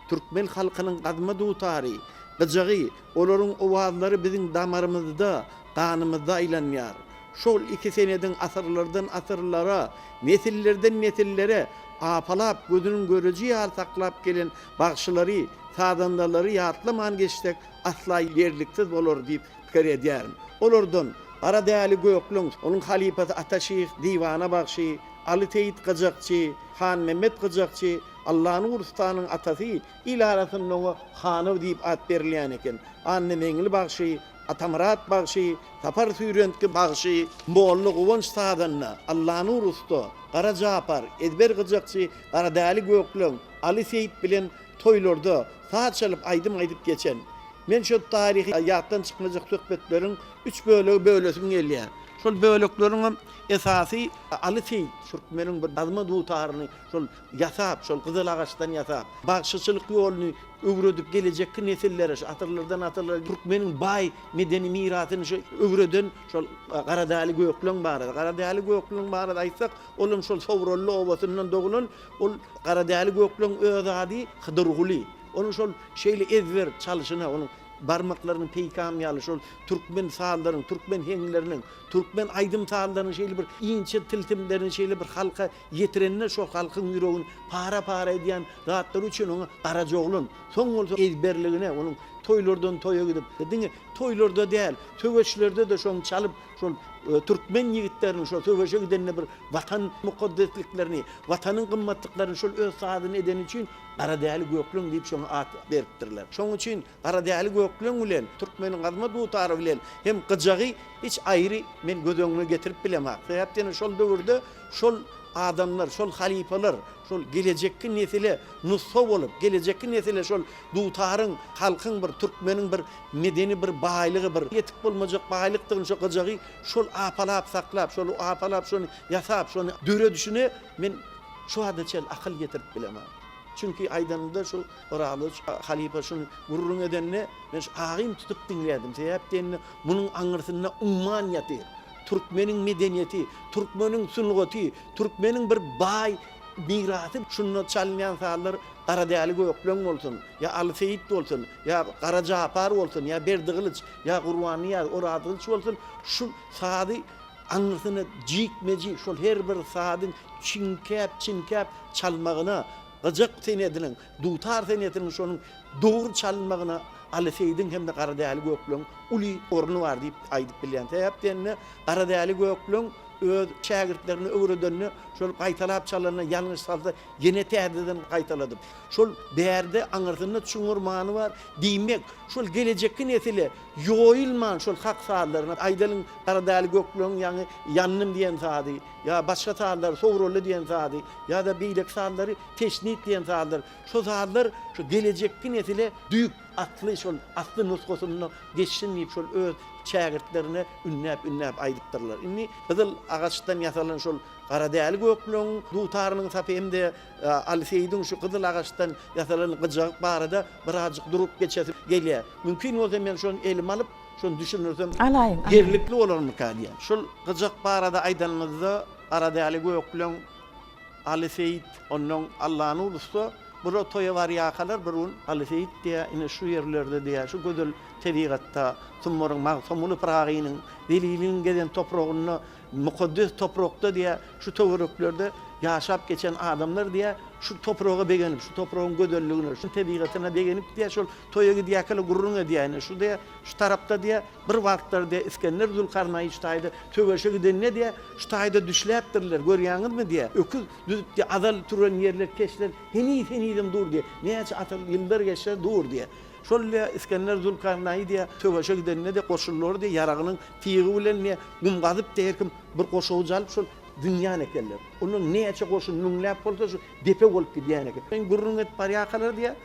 S5: Türkmen halkynyň gazma dutary, gyjagy, olaryň owazlary biziň damarymyzda, ganymyzda aýlanýar. Şol iki senediň asyrlardan asyrlara, nesillerden nesillere apalap, gözüniň göreji ýaly saklap gelen Bagşylary, sazandalary ýatlaman geçsek asla ýerliksiz bolar diýip pikir edýärin. Olardan Gara Däli Gökleň, onuň halypasy Ata şyh, Diwana bagşy, Aly Seýit gyjakçy, Hanmämmet gyjakçy, Allanur ussanyň atasy, il arasynda oňa Hanow diýip at berilýän eken, Annameňli bagşy, Atamyrat bagşy, Sapar Süýrentgi bagşy, Molla Guwanç sazanda, Allanur ussa, Gara Japar, Ezber gyjakçy, Gara Däli Gökleň, Aly Seýit bilen toýlarda saz çalyp aýdym aýdyp geçen. Men şol taryhy ýatdan çykmajak söhbetleriň üç bölegi bölesim gelýär. Şol bölekleriňem esasy Aly Seýit türkmeniň bir gazma dutaryny şol ýasap, şol gyzyl agaçdan ýasap, bagşyçylyk ýoluny öwredip gelejekki nesillere, şu asyrlardan asyrlara türkmeniň baý medeni mirasyny şu öwreden şol Garadäli Gökleň barada. Garadäli Gökleň barada aýtsak, olam şol Sowrally obasyndan doglan, ol Garadäli Gökleň öz ady Hydyrguly. Onuň şol şeýle ezber çalşyna, onuň barmaklarynyň peýkam ýaly şol türkmen sazlaryň, türkmen heňleriniň, türkmen aýdym-sazlarynyň şeýle bir inçe tilsimlerini şeýle bir halka ýetirenine şol halkyň ýüregini para-para edýän zatlary üçin oňa Garajaoglan, soň bolsa ezberligine, onuň toýlardan toýa gidip, diňe toýlarda däl, söweşlerde-de şoň çalyp, şol türkmen ýigitleriniň şol söweşe gidende bir Watan mukaddesliklerini, Watanyň gymmatlyklaryny şol öz sazyny edeni üçin Garadäli Gökleň diýip şoňa at beripdirler. Şoň üçin Garadäli Gökleň bilen türkmeniň gazma dutary bilen hem gyjagy hiç aýry men göz öňüme getirip bilemok. Sebäp diýende şol döwürde şol adamlar, şol halypalar şol gelejekki nesile nusga bolup, gelejekki nesile şol dutaryň halkyň bir, türkmeniň bir medeni bir baýlygy, bir ýetip bolmajak baýlykdygyny şo gyjagy şol apalap saklap, şol apalap şony ýasap, şony döredişine men şu wagta çenli akyl ýetirip bilemok. Çünki aýdanymda şu Orazoviç halypa şuny gürrüň edende men şu agym tutup diňlärdim. Sebäp diýende munuň aňyrsynda umman ýatyr. Türkmeniň medeniýeti, türkmeniň sungaty, türkmeniň bir baý mirasy şunda çalynýan sazlar Garadäli Gökleň bolsun, ýa Aly Seýit bolsun, ýa Gara Japar bolsun, ýa Berdigylyç, ýa Gurbannyýaz, Orazgylyç bolsun şu sazy aňyrsyna jikme-jik şol her bir sazyň çiňkäp-çiňkäp çalmagyna, gyjak senediniň, dutar senetiniň şonuň dogry çalynmagyna Aly Seýidiň hem-de Garadäli Gökleňiň uly orny bar diýip aýdyp bilýän. Sebäp diýende, Garadäli Gökleň öz şägirtlerine öwredende, şol gaýtalap çalanda ýalňyş salsa, ýene täzeden gaýtaladyp, şol bärde aňyrsynda çuňňur many bar. Diýmek, şol gelejekki nesile ýoýulman şol hak sazlaryny, aýdalyň, Garadäli Gökleňiň ýaňy Ýandym diýen sazy, ýa başga sazlary, Sowrally diýen sazy, ýa-da beýleki sazlary, Teşnit diýen sazlar, şo sazlar şu gelejekki nesile düýp asly şol asly nusgasynda geçsin diýip şol öz şägirtlerine ündäp-ündäp aýdypdyrlar. Indi gyzyl agaçdan ýasalan şol Garadäli Gökleňiň dutarynyň sapy hem-de Aly Seýidiň şu gyzyl agaçdan ýasalan gyjagy barada birazjyk durup geçesim gelýär. Mümkin bolsa men şony elime alyp, şony düşündirsem
S1: Alaýyň, alaýyň.
S5: ýerlikli bolarmyka diýýän. Şol gyjak barada aýdanymyzda Garadäli Gökleň, Aly Seýit, onnoň Allanur ussa bular toýa barýarkalar bir gün Aly Seýit diýýär, ine şu ýerlerde diýýär, şu gözel tebigatda, Sumbaryň Magtymguly Pyragynyň, Zeliliniň gezen topragynda Mukaddes toprakda diýýär, şu töwereklerde ýaşap geçen adamlar diýýär, şu topraga begenip, şu topragyň gözelligine, şu tebigatyna begenip diýýär, şol toýa gidýärkäler gürrüň edýär, ine şu diýýär, şu tarapda diýýär, bir wagtlar diýýär, Isgender Zülkarnaýy şu taýda söweşe gidende diýýär, şu taýda düşläpdirler, görýäňizmi diýýär, öküz düzüp diýýär, azal türen ýerler, keşler heniz-henizem dur diýýär, näçe asyr ýyllar geçse dur diýýär. Şol diýýär, Isgender Zülkarnaýy diýýär, söweşe gidende-de goşunlary diýýär, ýaragynyň tygy bilen diýýär, gum gazyp diýýär, her kim bir goşawuç alyp şol zyňýan ekenler. Ondan näçe goşun müňläp bolsa şu depe bolup gidýän eken. Men gürrüň edip barýarkalar diýýär,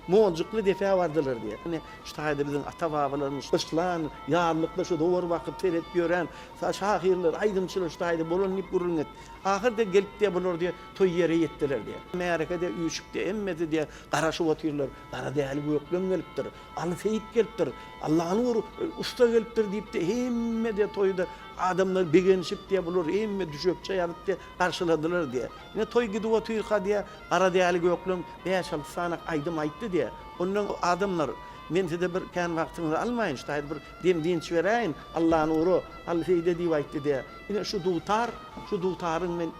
S5: monjukly depä bardylar diýýär. Ine, şu taýda biziň ata-babalarymyz gyşlan, ýazlykda şu dowar bakyp seredip ýören şahyrlar, aýdymçylar şu taýda bolan diýip gürrüň etdi. Ahyr-da gelip diýýär, bular diýýär, toý ýere ýetdiler diýýär. Märeke diýýär, üýşüp diýýär, hemmesi diýýär, garaşyp otyrlar. Garadäli Gökleň gelipdir, Aly Seýit gelipdir, Allanur ussa gelipdir diýip-de, hemme-de toýda adamlar begenişip diýýär, bular hemme düşekçe ýazyp diýýär, garşyladylar diýýär. Ine, toý gidip otyrka diýýär, Garadäli Gökleň bäş-alty sany aýdym aýtdy diýýär. Ondan adamlar, men size bir kän wagtyňyzy almaýyn, şu taýda bir dem-dynç beräýin, Allanura, Aly Seýide diýip aýtdy diýýär. Ine, şu dutar, şu dutaryň men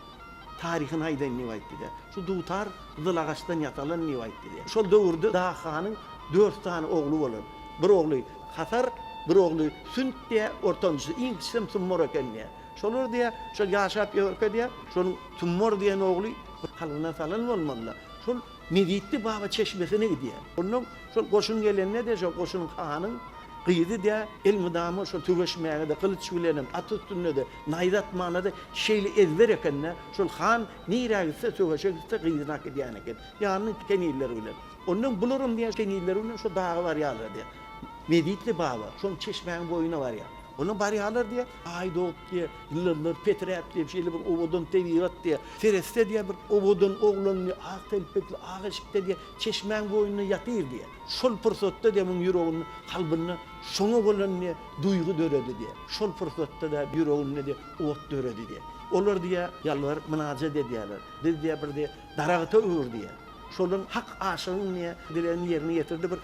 S5: Taryhyny aýdaýyn diýip aýtdy diýýär. Şu dutar gyzyl agaçdan ýasalan diýip aýtdy diýýär. Şol döwürde Dag hanyň dört sany ogly bolan. Bir ogly Hasar, bir ogly Sünt diýýär, ortanjysy, iň kiçisem Summar eken diýýär. Şolar diýýär, şol ýaşap ýörkä diýýär, şonuň Summar diýen ogly bir kalbyna salan bolmaly-da, şol Mezitli baba çeşmesine gidýär. Ondan şol goşun gelende-de şol goşunyň hanyň gyzy diýýär, elmydama şol söweşmäge-de, gylyç bilenem, at üstünde-de, Naýza atmana-da şeýle ezber eken-dä, şol han nirä gitse, söweşe gitse, gyzyny äkidýän eken. Ýanyna kenizleri bilen. Ondan bularam diýýär, kenizleri bilen şo daga barýarlar diýýär. Mezitli baba şoň çeşmäniň boýuna barýar. Onda barýarlar diýýär, Aý dogup diýýär, ýyldyzlar peträp diýýär, şeýle bir owadan tebigat diýýär. Seretse diýýär, bir owadan oglan diýýär, ak telpekli, ak eşikde diýýär, çeşmäň boýunda ýatyr diýýär. Şol pursatda diýýär, muň ýüreginde, kalbynda şoňa bolan diýýär, duýgy döredi diýýär. Şol pursatda-da ýüreginde diýýär, ot döredi diýýär. Olar diýýär, ýalbaryp mynajat edýärler. Biz diýýär, bir diýýär, daragta öwür diýýär. Şolan hak aşygyň diýýär, dilegini ýerine ýetirdi bir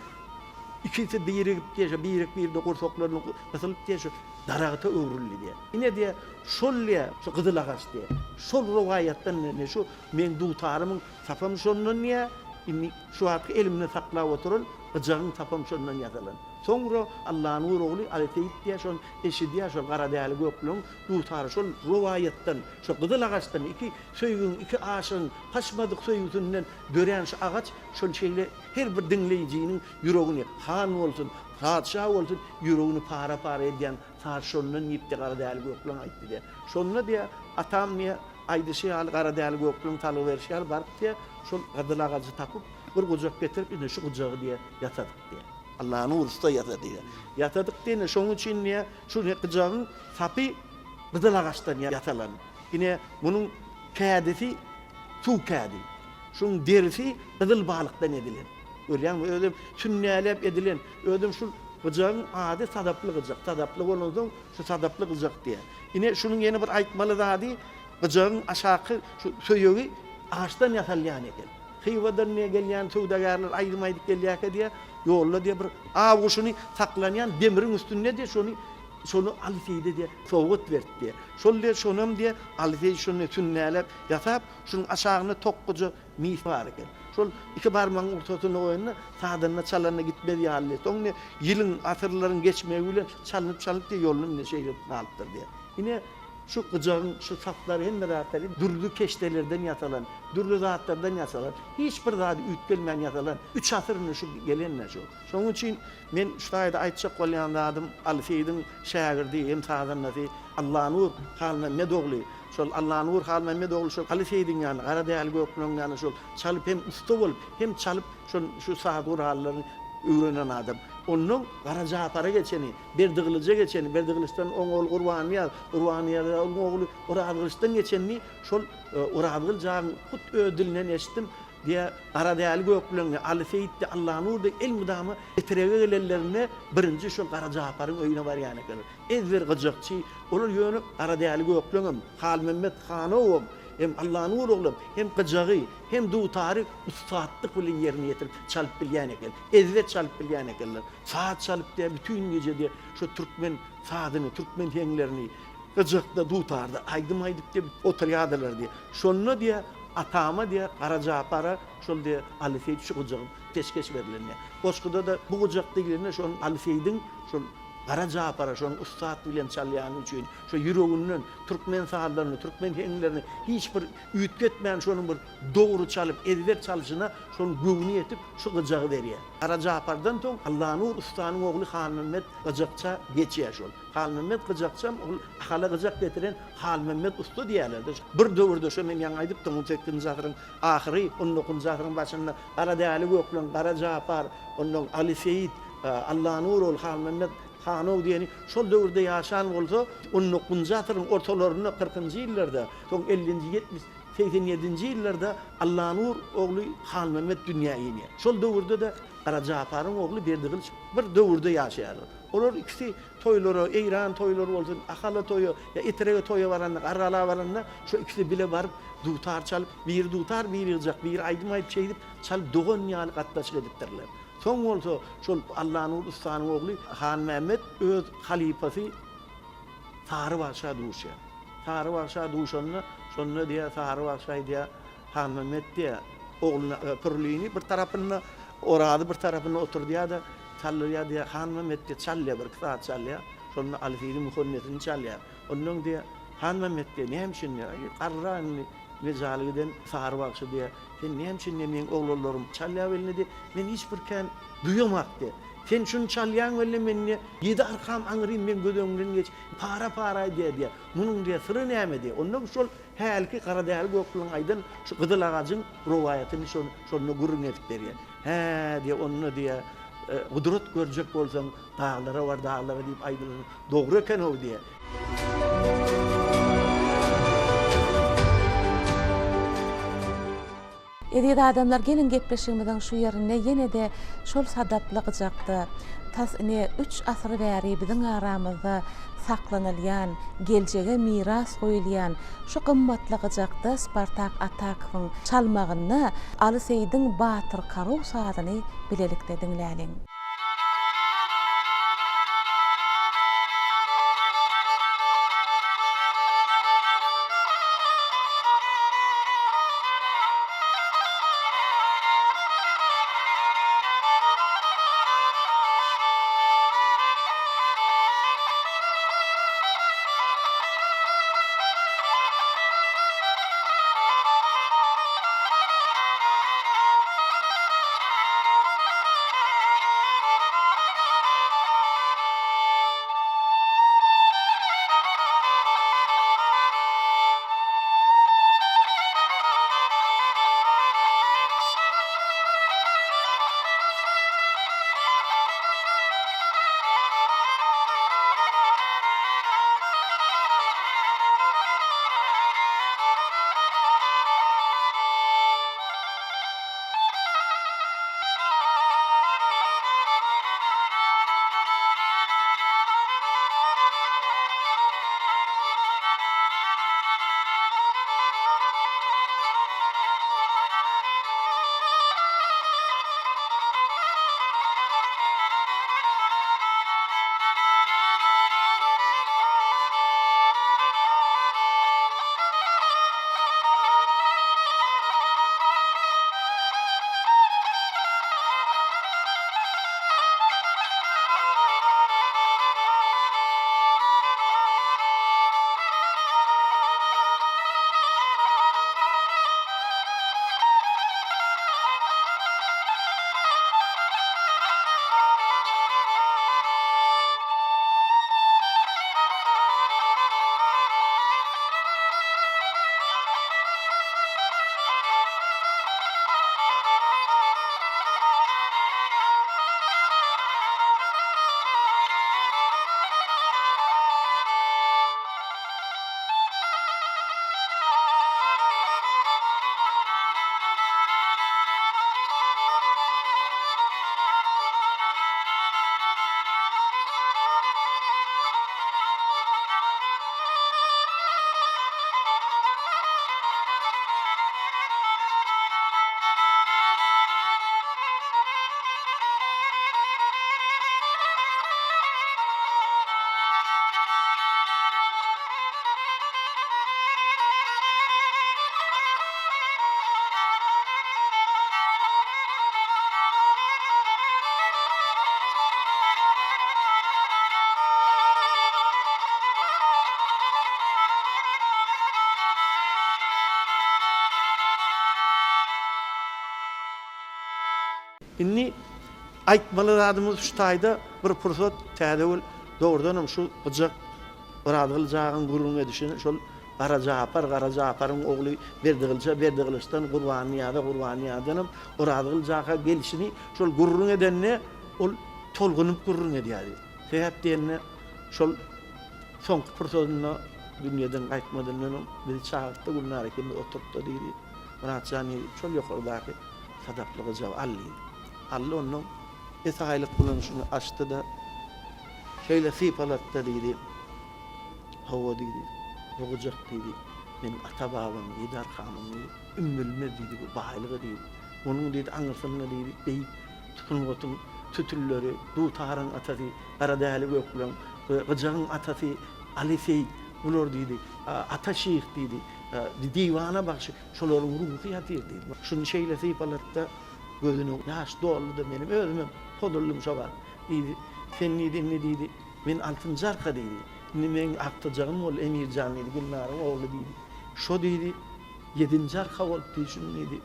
S5: ikisi birigip diýýär, şo birek-birine gursaklaryny gysylyp diýýär, şo daragta öwrüldi diýýär. Ine diýýär, şol diýýär, şo gyzyl agaç diýýär. Şol rowaýatdan ine şu meň dutarymyň sapam şondan diýýär, indi şu wagtky elimde saklap oturan gyjagyň sapam şondan ýasalan. Soňra Allanur ogly Aly Seýit diýýär, şony eşidýär, şol Garadäli Gökleňiň dutary şol rowaýatdan, şo gyzyl agaçdan iki söýgiň, iki aşygyň Paşmadyk söýgüsinden dörän şu agaç şol şeýle her bir diňleýjiniň ýüregini, han bolsun, patyşa bolsun, ýüregini para-para edýän saz şondan diýip-de Garadäli Gökleň aýtdy diýýär. Şonda diýýär, atam diýýär, aýdyşy ýaly Garadäli Gökleň salgy berşi ýaly baryp diýýär, şol gyzyl agajy tapyp, bir gujak getirip, ine şu gujagy diýýär, ýasadyk diýýär. Allanyň usta ýasady diýýär. Ýasadyk diýende, şonuň üçin diýýär, şu gyjagyň sapy gyzyl agaçdan ýasalan. Ine, munuň kädisi suw kädi. Şunuň derisi gyzyl balykdan edilen. Görýäňmi, özem sünnäläp edilen. Özem şul gyjagyň ady sadaply gyjak. Sadaply bolansoň, şu sadaply gyjak diýýär. Ine, şunuň ýene bir aýtmaly zady, gyjagyň aşaky şu söýegi agaçdan ýasalýan eken. Hywadan diýe gelýän söwdagärler aýdym aýdyp gelýärkä diýýär, ýolda diýýär bir aw guşuny saklanýan demiriň üstünde diýýär, şony Şony Aly Seýide diýe sowgat berdi diýe. Şol diýe şonam diýe Aly Seýit şony sünnäläp ýasap, şunuň aşagynda tokgaja mis bar eken. Şol iki barmagyň ortasyna goýanda sazanda çalanda gitmez ýaly diýe. Soň diýe ýylyň, asyrlaryň geçmegi bilen çalnyp-çalnyp diýe ýoluna indi şeýle galypdyr diýe. Ine şu gyjagyň şu saplary hemme zatlary dürli keşdelerden ýasalan, dürli zatlardan ýasalan, hiç bir zady üýtgelmän ýasalan. Üç asyr indi şu gelen-de şu. Şonuň üçin men şu taýda aýtjak bolýan zadym Aly Seýidiň şägirdi hem sazandasy Allanur Halmämmet ogly, şol Allanur Halmämmet ogly şol Aly Seýidiň ýanynda, Garadäli Gökleňiň ýanynda şol çalyp hem ussa bolup, hem çalyp şol şu saz gurallaryny öwrenen adam. Ondan Gara Japara geçeni, Berdigylyja geçeni, Berdigylyçdan oň ogly Gurbannyýaz, Gurbannyýazyň ogly Orazgylyçdan geçenini şol Orazgylyç agyň hut öz dilinden eşitdim. Diýä, Garadäli Gökleňli, Aly Seýitdi, Allanurdy elmydama Etrege gelenlerinde birinji şol Gara Japaryň öýüne barýan ekenler. Ezber gyjakçy, olar ýöne Garadäli Gökleňem, Halmämmet Hanowam, hem Allanur oglam hem gyjagy, hem dutary ussatlyk bilen ýerine ýetirip çalyp bilýän eken. Ezber çalyp bilýän ekenler. Saz çalyp diýä bütin gije diýä şo türkmen sazyny, türkmen heňlerini gyjakda, dutarda aýdym aýdyp diýip oturýardylar diýýär. Şonda diýýär, atama diýýär, Gara Japara şol diýýär, Aly Seýit şu gyjagy peşgeş berlen diýýär. Goşguda-da bu gyjak diýlende şol Aly Seýidiň şol Gara Japara şonuň ussat bilen çalýany üçin, şo ýüreginden türkmen sazlaryny, türkmen heňlerini hiç bir üýtgetmän şonuň bir dogry çalyp, ezber çalşyna şonuň göwni ýetip şu gyjagy berýär. Gara Japardan soň Allanur ussanyň ogly Hanmämmet gyjakça geçýär şol. Halmämmet gyjakçam ol Ahala gyjak getiren Halmämmet ussa diýýärlerdi. Bir döwürde şo men ýaňy aýdypdym on sekizinji asyryň ahyry, on dokuzynjy asyryň başynda Garadäli Gökleň, Gara Japar, ondan Aly Seýit, Allanur ol Halmämmet Hanow diýeni şol döwürde ýaşan bolsa, on dokuzynjy asyryň ortalarynda, kyrkynjy ýyllarda, soň ellinji, ýetmiş, 87-nji ýyllarda Allanur ogly Halmämmet dünýä inýär. Şol döwürde-de Gara Japaryň ogly Berdigylyç bir döwürde ýaşaýarlar. Olar ikisi toýlara, Eýran toýlary bolsun, Ahala toýa ýa Etrege toýa baranda, Gargala baranda şo ikisi bile baryp dutar çalyp, biri dutar, biri gyjak, biri aýdym aýdyp şeýdip çalyp dogan ýaly gatnaşyk edipdirler. Soň bolsa şol Allanur ussanyň ogly Hanmämmet öz halypasy Sary bagşa duşýar. Sary bagşa duşanda şonda diýýär, Sary bagşa aýdýar, Hanmämmet diýýär, ogluny Pürlini bir tarapynda, Orazy bir tarapynda oturdýar-da, Çaldyrýar diýýär, Hanmämmet diýýär, çal diýýär, birki saz çalýar. Şonda Aly Seýidiň muhannesini çalýar. Ondan diýýär, Hanmämmet diýýär, näme üçin diýýär, aý, garra indi mejaly giden Sary bagşy diýýär, sen näme üçin diýýär, meň oglanlarym çalýar welin diýýär, men hiç bir kän duýamak diýýär. Sen şuny çalýaň welin men diýýär, ýedi arkam aňrym meň göz öňümden geçip, para-para edýär diýýär. Munuň diýýär, syry näme diýýär. Ondan şol hälki Garadäli Gökleň aýdan şu gyzyl agajyň rowaýatyny şonda gürrüň edip berýär. Hä, diýýär, onda diýýär. Gudrat görjek bolsaň, daglara bar, daglara diýip aýdylany dogry eken-ow diýýär.
S1: Eziz adamlar geliň gepleşigimiziň şu ýerinde ýene-de şol sadaply gyjakda tas ine üç asyr bäri biziň aramyzda saklanylýan, geljege miras goýulýan şu gymmatly gyjakda Spartak Atakowyň çalmagynda Aly Seýidiň Batyr Karow sazyny bilelikde diňläliň.
S5: Indi aýtmaly zadymyz şu taýda bir pursat Täzegül dogrudanam şu gyjak Orazgylyç agaň gürrüň edişini şol Garajapar, Garajaparyň ogly Berdigylyça, Berdigylyçdan Gurbannyýaza, Gurbannyýazdanam Orazgylyç aga gelşini şol gürrüň edende ol tolgunyp gürrüň edýärdi. Sebäp diýende şol soňky pursadynda dünýeden gaýtmazyndan öň bizi çagyrtdy Gülnar ikimiz oturtdy diýdi. Myrat jan diýdi, şol ýokardaky sadaply gyjagy al diýdi. Aldy onnoň esaýlyk bilen şuny açdy-da, şeýle sypalatdy diýdi. Hawa diýdi, bu gyjak diýdi, meniň ata-babamyň, ýedi-arkamyň diýdi, ümmülmez diýdi, bu baýlygy diýdi. Onuň diýdi, aňyrsynda diýdi, beýik sungatyň sütünleri, dutaryň atasy Garadäli Gökleň, gyjagyň atasy Aly Seýit, bular diýdi, Ata şyh diýdi, Diwana bagşy, şolaryň ruhy ýatyr diýdi. Şuny şeýle sypalatda gözüne ýaş doldy-da, meniň özümem pozuldym şo wagt. Diýdi, Sen diýdi, indi diýdi, men altynjy arka diýdi. Indi meň agtyjagym boldy Emirjan diýdi, Gülnaryň ogly diýdi. Şo diýdi, ýedinji arka bolup diýdi, şuny diýdi,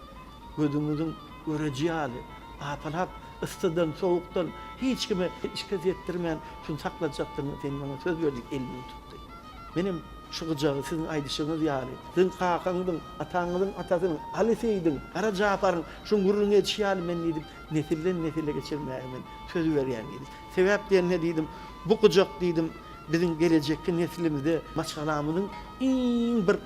S5: gözüňiziň göreji ýaly, apalap, yssydan, sowukdan hiç kime şikes ýetdirmän şuny saklajakdygyňa sen maňa söz ber diýip elimden tutdy. Menem. Şu gyjagy siziň aýdyşyňyz ýaly, siziň kakaňyzyň, ataňyzyň atasynyň, Aly Seýidiň, Gara Japaryň şuň gürrüň edişi ýaly men diýdim, nesilden-nesile geçirmäge men söz berýän diýdim. Sebäp diýende diýdim, bu gyjak diýdim, biziň gelejekki neslimize, maşgalamyzyň iň bir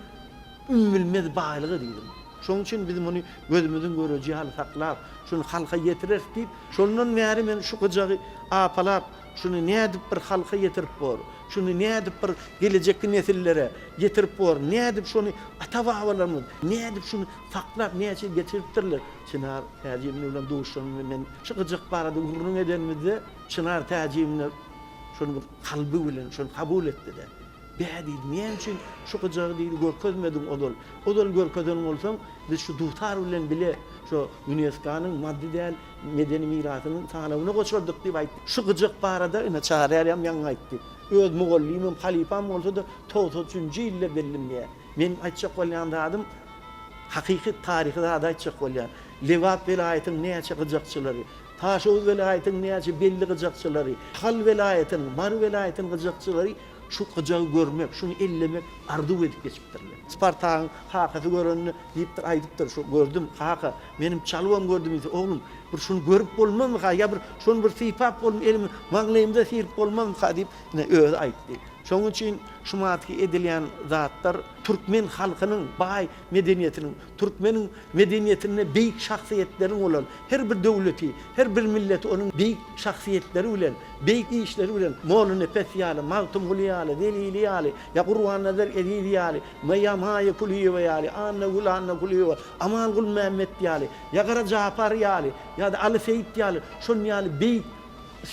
S5: ümmülmez baýlygy diýdim. Şonuň üçin biz muny gözümiziň göreji ýaly saklap, şuny halka ýetireris diýip, şondan bäri men şu gyjagy apalap, şuny nädip bir halka ýetirip bor, şuny nädip bir gelejekki nesillere ýetirip bor, nädip şony ata-babalarymyz nädip şuny saklap näçe geçiripdirler. Çynar Täjimli bilen duşanymda men şu gyjak barada gürrüň edenimizde Çynar Täjimli şony bir kalby bilen şony kabul etdi-de. Bä diýdi, näme üçin şu gyjagy diýdi görkezmediň ozal? Ozal görkezen bolsaň, biz şu dutar bilen bile şo UNESKO-nyň maddy däl medeni mirasynyň sanawyna goşardyk diýip aýtdy. Şu gyjak barada ine Çary ärem ýaňy aýtdy. Öz mugallymym, halypam bolsa-da 93 üçünji ýylda bildim diýýär. Meniň aýtjak bolýan zadym hakyky taryhy zady aýtjak bolýan. Lebap welaýatynyň näçe gyjakçylary, Daşoguz welaýatynyň näçe belli gyjakçylary, Ahal welaýatynyň, Mary welaýatynyň gyjakçylary şu gyjagy görmek, şuny ellemek arzuw edip geçipdirler. Spartagyň kakasy görende diýipdir, aýdypdyr, şu gördüm, kaka, menem çalybam gördüm diýse, oglum, bir şuny görüp bolmazmyka ýa bir şony bir sypap bolm, elimi maňlaýymda syryp bolmazmyka diýip, ine, özi aýtdy. Şonuň üçin şu matky edilýän zatlar türkmen halkynyň baý medeniýetiniň, Türkmeniň medeniýetinde beýik şahsyýetleriň bolan her bir döwleti, her bir milleti onuň beýik şahsyýetleri bilen, beýik işleri bilen Mollanepes ýaly, Magtymguly ýaly, Zelili ýaly, ýa Gurbannazar Eziz ýaly, ýa Maýa Kulyýewa ýaly, Annagül Annakulyýewa, Aman Gulmämmet ýaly, ýa Gara Japar ýaly, ýa-da Aly Seýit ýaly, şonuň ýaly beýik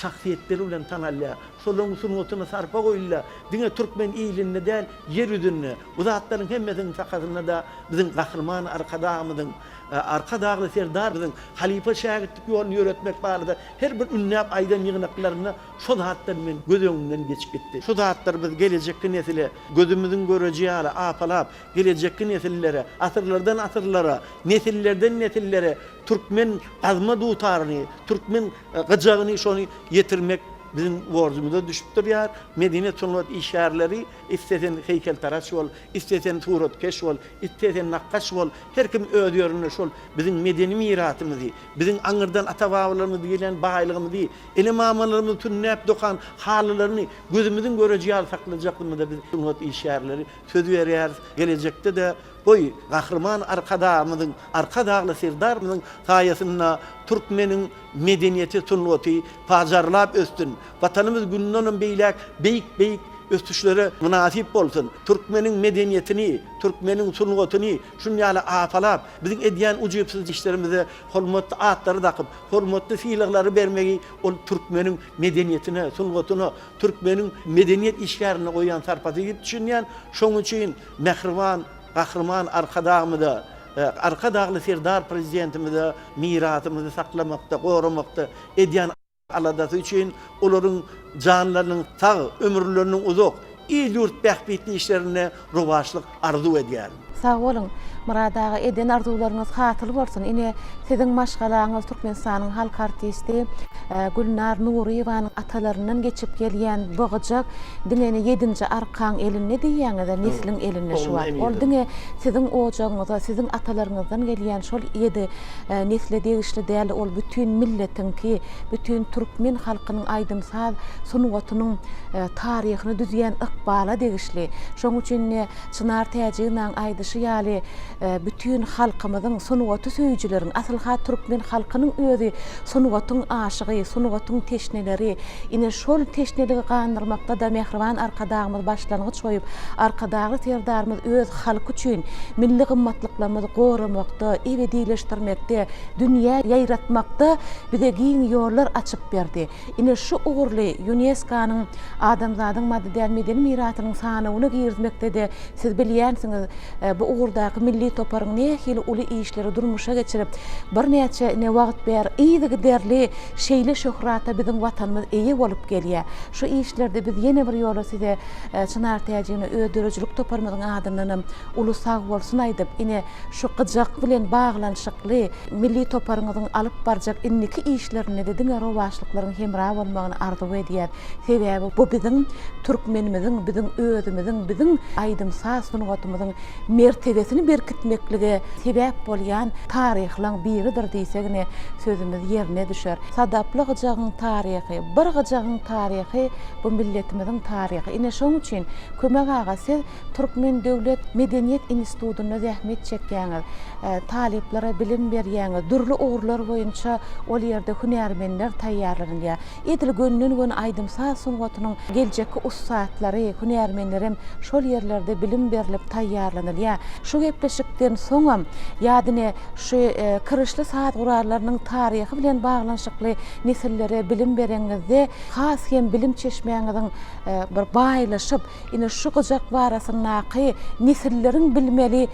S5: şahsyýetleri bilen tanalýar. Şolaryň sungatyna sarpa goýulýar. Diňe türkmen ilinde däl, ýer ýüzünde. Bu zatlaryň hemmesiniň sakasynda-da biziň Gahryman Arkadagymyzyň, Arkadagly Serdarymyzyň halypa-şägirtlik ýoluny ýöretmek barada her bir ündäp aýdan ýygnaklarynda şo zatlar men göz öňümden geçip gitdi. Şu zatlary biz gelejekki nesile gözümiziň göreji ýaly apalap, gelejekki nesillere, asyrlardan asyrlara, nesillerden nesillere türkmen gazma dutaryny, türkmen gyjagyny şony ýetirmek biziň borjumyza düşüp durýar. Medeniýet sungat işgärleri iste sen heýkeltaraş bol, iste sen suratkeş bol, iste sen nakgaş bol, her kim öz ýerinde şol biziň medeni mirasymyzy, biziň aňyrdan ata-babalarymyz gelýän baýlygymyzy, ene-mamalarymyz tünnäp dokan halylaryny gözümiziň göreji ýaly saklajakdygymyza biz sungat işgärleri söz berýäris. Gelejekde-de Goý, Gahryman Arkadagymyzyň, Arkadagly Serdarymyzyň saýasynda türkmeniň medeniýeti, sungaty pajarlap össün, Watanymyz gündenem beýläk beýik-beýik ösüşlere mynasyp bolsun! Türkmeniň medeniýetini, türkmeniň sungatyny şun ýaly apalap, biziň edýän ujypsyz işlerimize hormatly atlary dakyp, hormatly sylaglary bermegi ol türkmeniň medeniýetine, sungatyna, türkmeniň medeniýet işgärine goýýan sarpasy diýip düşünýän. Şonuň üçin Mähriban Gahryman Arkadagymyza, Arkadagly Serdar Prezidentimize mirasymyzy saklamakda, goramakda edýän aladasy üçin olaryň janlarynyň sag, ömürleriniň uzak, il-ýurt bähbitli işlerinde rowaçlyk arzuw edýärin.
S1: Sag boluň, Myrat aga, eden arzuwlaryňyz hasyl bolsun. Ine, siziň maşgalaňyz Türkmenistanyň halk artisti Gülnar Nuryýewanyň atalaryndan geçip gelýän bu gyjak diňe ine ýedinji arkaň elinde diýýäňiz-ä, nesliň elinde şu wagt. Ol diňe siziň ojagyňyza, siziň atalaryňyzdan gelýän şol ýedi nesle degişli däl, ol bütin milletiňki, bütin türkmen halkynyň aýdym-saz sungatynyň taryhyny düzýän ykbala degişli. Şonuň üçin ine, Çynar Täjignaň aýdyşy ýaly, bütin halkymyzyň, sungaty söýüjileriň, asyl-ha türkmen halkynyň özi sungatyň aşygy, sungatyň teşneleri. Ine, şol teşneligi gandyrmakda-da mähriban Arkadagymyz başlangyç goýup, Arkadagly Serdarymyz öz halky üçin milli gymmatlyklarymyzy goramakda, ebedileşdirmekde, dünýä ýaýratmakda bize giň ýollar açyp berdi. Ine, şu ugurly ÝUNESKO-nyň Adamzadyň maddy däl medeni mirasynyň sanawyna girizmekde-de, siz bilýänsiňiz, bu. bu ugurdaky milli toparyň nähili uly işleri durmuşa geçirip, birnäçe ine wagt bäri yzygiderli şeýle şöhrata biziň Watanymyz eýe bolup gelýär. Şu işlerde biz ýene bir ýola size Çynar Täjigine öz döredijilik toparymyzyň adyndanam uly sagbolsun aýdyp, ine şu gyjak bilen baglanyşykly milli toparyňyzyň alyp barjak indiki işlerinde-de diňe rowaçlyklaryň hemra bolmagyny arzuw edýäs. Sebäbi bu biziň türkmenimiziň, biziň özümiziň, biziň aýdym-saz sungatymyzyň mertebesini berkitmeklige sebäp bolýan taryhlaň biridir diýsegine sözümiz ýerine düşer. Sadaply gyjagyň taryhy, bir gyjagyň taryhy bu milletimiziň taryhy. Ine şoň üçin Kömek aga siz Türkmen döwlet medeniýet institutynda zähmet çekýäňiz, talyplara bilim berýäňiz, dürli ugurlar boýunça ol ýerde hünärmenler taýýarlanylýar. Edil gönden-göni aýdym-saz sungatynyň geljekki ussatlary, hünärmenlerem şol ýerlerde bilim berlip taýýarlanylýar. Şu gepleşikden soňam ýa dine şu kirişli saz gurallarynyň taryhy bilen baglanyşykly nesillere bilim bereňizde has hem bilim çeşmäňiziň bir baýlaşyp, Ine, şu gyjak barasyndaky nesilleriň bilmeli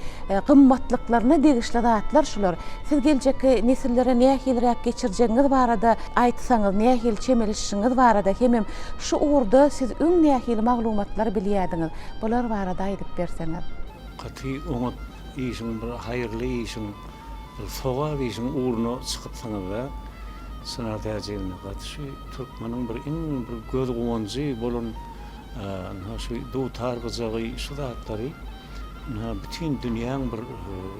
S1: gymmatlyklaryna degişli zatlar şular. Siz geljekki nesillere nähiliräk geçirjegiňiz barada aýtsaňyz, nähili çemeleşişiňiz barada hemem şu ugurda siz öň nähili maglumatlary bilýärdiňiz? Bular barada aýdyp berseňiz.
S6: Gaty oňat işiň bir haýyrly işiň bir sogap işiň ugruna çykypsyňyzda Çynar Täjigowna gaty şu türkmeniň bir iň bir göz guwanjy bolan Ynha şu dutar gyjagy şu zatlary ynha bütin dünýäň bir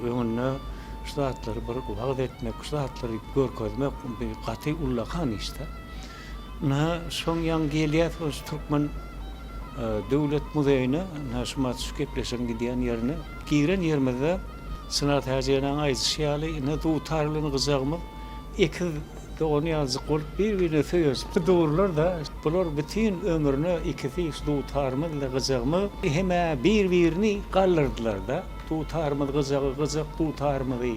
S6: öňünde şu zatlary bir wagyz etmek, şu zatlary görkezmek bir gaty ullakan işde. Ynha şoň ýaň gelýäs we şu Türkmen döwlet muzeýine, ynha şu mat şu gepleşigiň gidýän ýerine giren ýerimizde Çynar Täjigenäň aýdyşy ýaly ine dutar bilen gyjagymyz ekiz Dogan ýalyjyk bolup bir-birine söýenişip durlar-da. Bular bütin ömrüne ikisi şu dutarymyz ile gyjagymyz hem-ä bir-birini galdyrdylar-da. Dutarymyz gyjagy, gyjak dutarymyzy.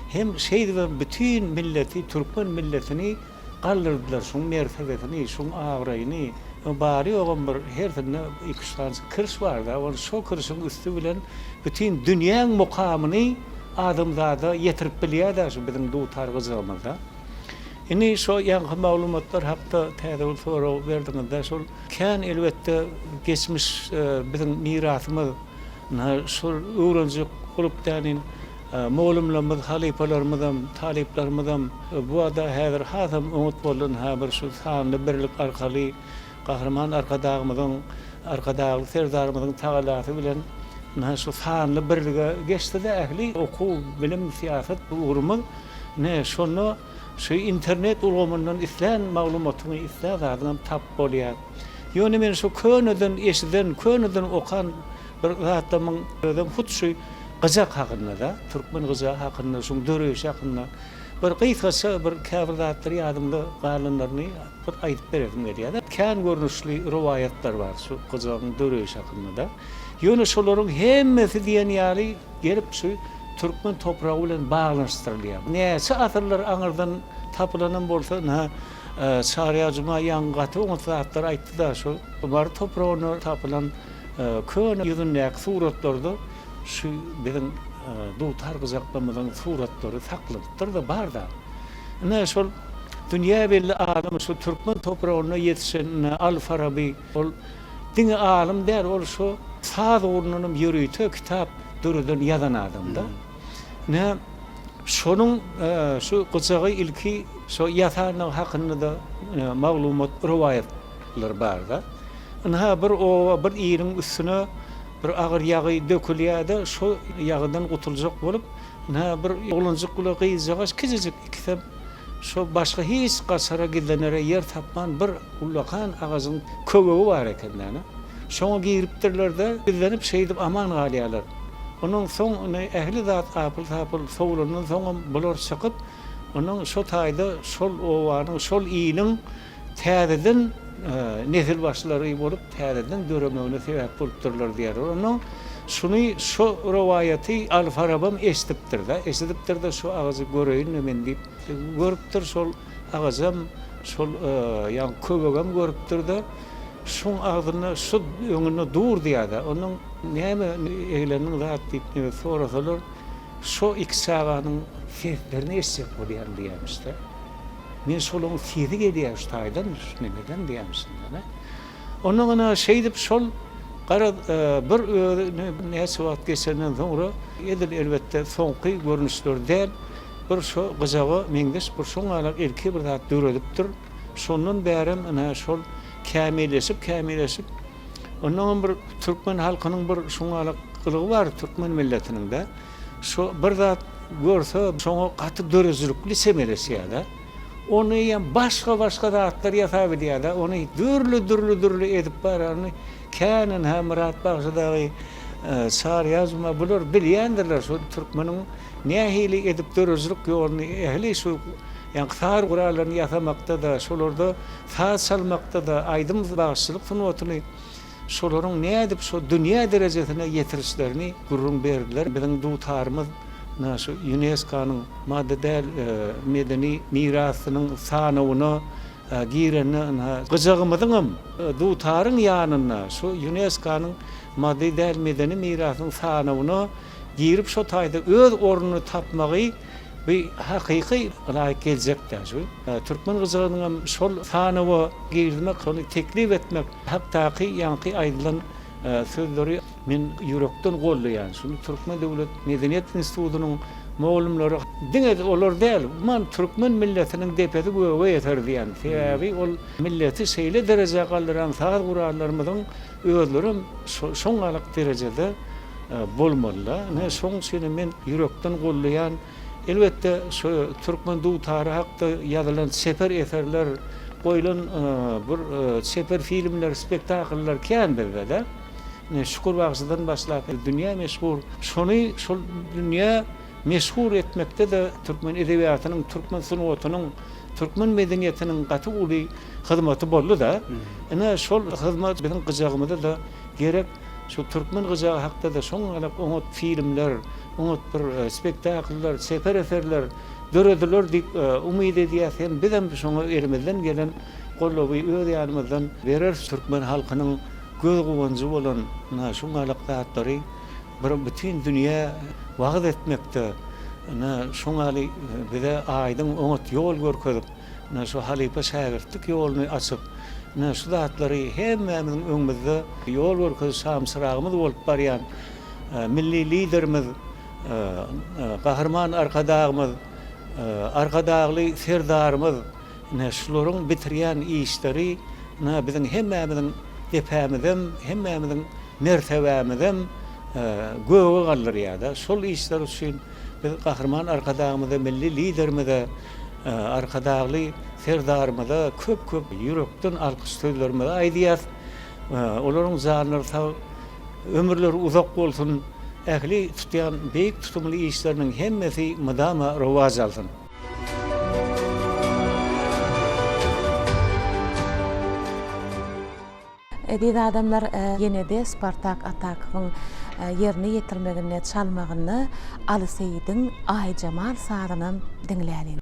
S6: Hem şeýdibem bütin milleti, türkmen milletini galdyrdylar, şuň mertebesini, şuň abraýyny. Bary-ýogam bir hersinde iki-üç sanyjyk kiriş bar-da, ony şo kirişiň üsti bilen bütin dünýäň mukamyny adamzada ýetirip bilýär-dä şu biziň dutar gyjagymyzda. Indi şo ýaňky maglumatlar hakda täze bir sorag berdiňiz-dä, şol kän elbetde geçmiş biziň mirasymyz, ynha şol öwrenjek bolup dänin mugallymlarymyz, halypalarymyzam, talyplarymyzam bu barada häzir hasam oňat boldy, ynha bir şu sanly birlik arkaly Gahryman Arkadagymyzyň, Arkadagly Serdarymyzyň tagallasy bilen ynha şu sanly birlige geçdi-de ähli okuw, bilim, syýasat ugrumyz. Ine, şonda şu internet ulgamyndan islän maglumatyňy, islän zadyňam tapyp bolýar. Ýöne men şu köneden eşiden, köneden okan bir zatlarymyň özem hut şu gyjak hakynda-da, türkmen gyjagy hakynda, şuň döreýşi hakynda bir gysgaça bir käbir zatlar ýadymda galanlaryny Bir aýdyp beresim gelýär. Kän görnüşli rowaýatlar bar şu gyjagyň döreýşi hakynda-da. Ýöne şolaryň hemmesi diýen ýaly gelip şu türkmen topragy bilen baglanyşdyrylýar. Näçe asyrlar aňyrdan tapylanam bolsa, ynha, Çaryýar Juma ýaňy gaty oňat zatlar aýtdy-da, şu Mary topragynda tapylan köne ýüzündäki suratlarda şu biziň dutar gyjaklarymyzyň suratlary saklanypdyr-da, bar-da. Ine, şol dünýä belli alym, şu türkmen topragynda ýetişen Al-Faraby, ol diňe alym däl, ol şu saz ugrundan hem ýörite kitap döreden, ýazan adam-da. Ine, şonuň şu gyjagy ilki şo ýasandygy hakynda-da maglumat, rowaýatlar bar-da. Ynha, bir oba, bir iliň üstüne bir agyr ýagy dökülýär-de, şo ýagydan gutuljak bolup, Ynha, bir oglanjyk bile gyzjagaş kiçijik ikisem şo başga hiç gaçara gizlenere ýer tapman bir ullakan agajyň köwegi bar eken däne. Şoňa giripdirler-de, gizlenip şeýdip aman galýarlar. Ondan soň ine ähli zat apyl-sapyl sowlandan soňam bular çykyp, ondan şo taýda şol obanyň, şol iliň täzeden nesilbaşylary bolup, täzeden döremegine sebäp bolupdyrlar diýýärler. Onnoň şuny, şo rowaýaty Al-Farabam eşidipdir-de, eşidipdir-de, şu agajy göreýin-le men diýip, görüpdir, şol agajam, şol ýaňky köwegem görüpdir-de, Şuň agzynda şu öňünde dur diýýär-de. Ondan näme eglendiň zat diýip neme sorasalar, şo iki çaganyň seslerini eşitjek bolýan diýýärmiş-de. Men şolaryň sesi gelýär şu taýdan, şu nemeden diýýärmişin-de. Ondan ynha şeýdip şol garaz bir özüne näçe wagt geçenden soňra edil elbetde soňky görnüşleri däl, bir şo gyjaga meňzeş bir şoň ýalak ilki bir zat döredipdir. Şondan bärem ynha şol kämilleşip kämilleşip ondanam bir türkmen halkynyň bir şoň ýalak gylygy bar türkmen milletiniň-de. Şo bir zat görse şoňa gaty döredijilikli çemeleşýär-de. Ony eýýäm başga-başga zatlar ýasap edýär-de, ony dürli-dürli-dürli edip barany kän ynha Myrat bagşy dagy, Çary Ýazma bular bilýändirler şu türkmeniň nähili edip döredijilik ýoluny ähli şu ýaňky saz gurallaryny ýasamakda-da, şolarda saz çalmakda-da, aýdym bagşyçylyk sungatyny şolaryň nädip şo dünýä derejesine ýetirişlerini gürrüň berdiler. Biziň dutarymyz ynha şu ÝUNESKO-nyň maddy däl medeni mirasynyň sanawyna girende ynha gyjagymyzyňam dutaryň ýanynda şu ÝUNESKO-nyň maddy däl medeni mirasynyň sanawyna girip şo taýda öz ornuny tapmagy bu hakyky laýyk geljek däl. Şu türkmen gyjagynyňam şol sanawa girizmek, şony teklip etmek hakdaky ýaňky aýdylan sözleri men ýürekden goldaýan. Şuny Türkmen döwlet medeniýet institutynyň mugallymlary, diňe olar däl, umuman türkmen milletiniň depesi göge ýeter diýen. Sebäbi ol milleti şeýle derejä galdyran saz gurallarymyzyň özlerem şoňňalak derejede bolmaly-da. Ine, şonuň üçinem men ýürekden goldaýan. Elbetde, şu türkmen dutary hakda ýazylan çeper eserler, goýlan bir çeper filmler, spektakllar kän bizde-de. Ine, Şükür bagşydan başlap, dünýä meşhur. Şony şol dünýä meşhur etmekde-de türkmen edebiýatynyň, türkmen sungatynyň, türkmen medeniýetiniň gaty uly hyzmaty boldy-da. Ine, şol hyzmat biziň gyjagymyza-da gerek. Şu türkmen gyjagy hakda-da şoňňalak oňat filmler, oňat bir spektakllar, çeper eserler dörediler diýip umyt edýäs hem bizem şoňa elimizden gelen goldawy öz ýanymyzdan bereris. Türkmen halkynyň göz guwanjy bolan ynha şuňňalak zatlary bir bütin dünýä wagyz etmekde ynha şoňňaly bize aýdyň oňat ýol görkezip, Ine, şu halypa-şägirtlik ýoluny açyp, ine, şu zatlary hemmämiziň öňümizde ýol görkeziji şamçyragymyz bolup barýan Milli Liderimiz Gahryman Arkadagymyz, Arkadagly Serdarymyz, ine, şularyň bitirýän işleri, ine, biziň hemmämiziň depämizem, hemmämiziň mertebämizem göge galdyrýar-da. Şol işler üçin Biz Gahryman Arkadagymyza, Milli Liderimize, Arkadagly Serdarymyza köp-köp ýürekden alkyş sözlerimizi aýdýas. Olaryň janlary sag, ömürleri uzak bolsun, ähli tutýan beýik tutumly işleriniň hemmesi mydama rowaç alsyn!
S1: Eziz adamlar ýenede Spartak Atakowyň ýerine ýetirmeginde çalmagynda Aly Seýidiň Aýjemal sazynam diňläliň.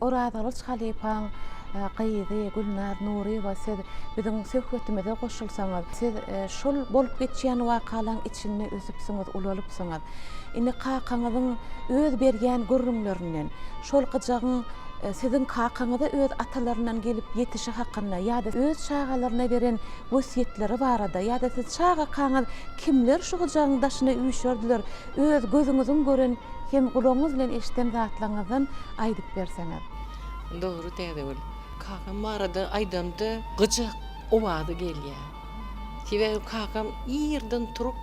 S1: Orazgylyç halypaň gyzy Gülnar Nuryýewa siz biziň söhbetimize goşulsaňyz, siz şol bolup geçýän wakalaň içinde ösüpsiňiz, ulalypsyňyz. Indi kakaňyzyň öz berýän gürrüňlerinden, şol gyjagyň siziň kakaňyza öz atalaryndan gelip ýetişi hakynda ýa-da öz çagalaryna beren wesýetleri barada ýa-da siz çagakaňyz kimler şu gyjagyň daşyna üýşerdiler, öz gözüňiziň gören hem gulagyňyz bilen eşiden zatlaryňyzdan aýdyp berseňiz.
S7: Dogry Täzegül. Kakam barada aýdamda gyjak owazy gelýär. Sebäbi kakam irden turup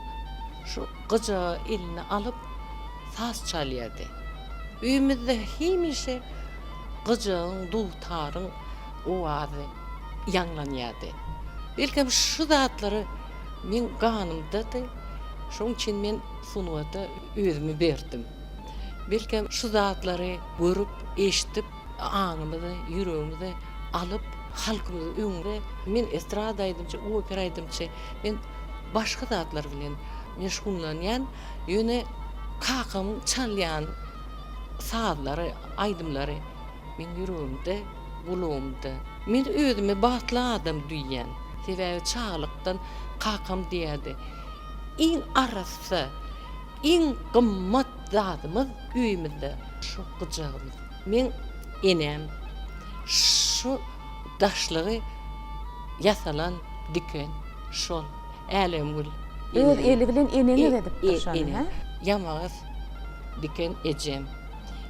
S7: şu gyjagy eline alyp saz çalýardy. Öýümizde hemişe gyjagyň, dutaryň owazy ýaňlanýardy. Belkem şu zatlary meň ganymdady. Şoň üçin men sungata özümi berdim. Belkem şu zatlary görüp, eşidip, aňymyza, ýüregimize alyp, halkymyzyň öňünde men estrada aýdymçy, opera aýdymçy, men başga zatlar bilen meşgullanýan, ýöne kakamyň çalýan sazlary, aýdymlary meň ýüregimde, gulagymda. Men özümi bagtly adam duýýan. Sebäbi çagalykdan kakam diýerdi, Iň arassa, Iň gymmat zadymyz öýümizde şu gyjagymyz. Meň enem şu daşlygy ýasalan diken şol Älemgül
S1: enem. Öz eli bilen eneňiz edipdir şony hä?
S7: Ýamagas diken ejem.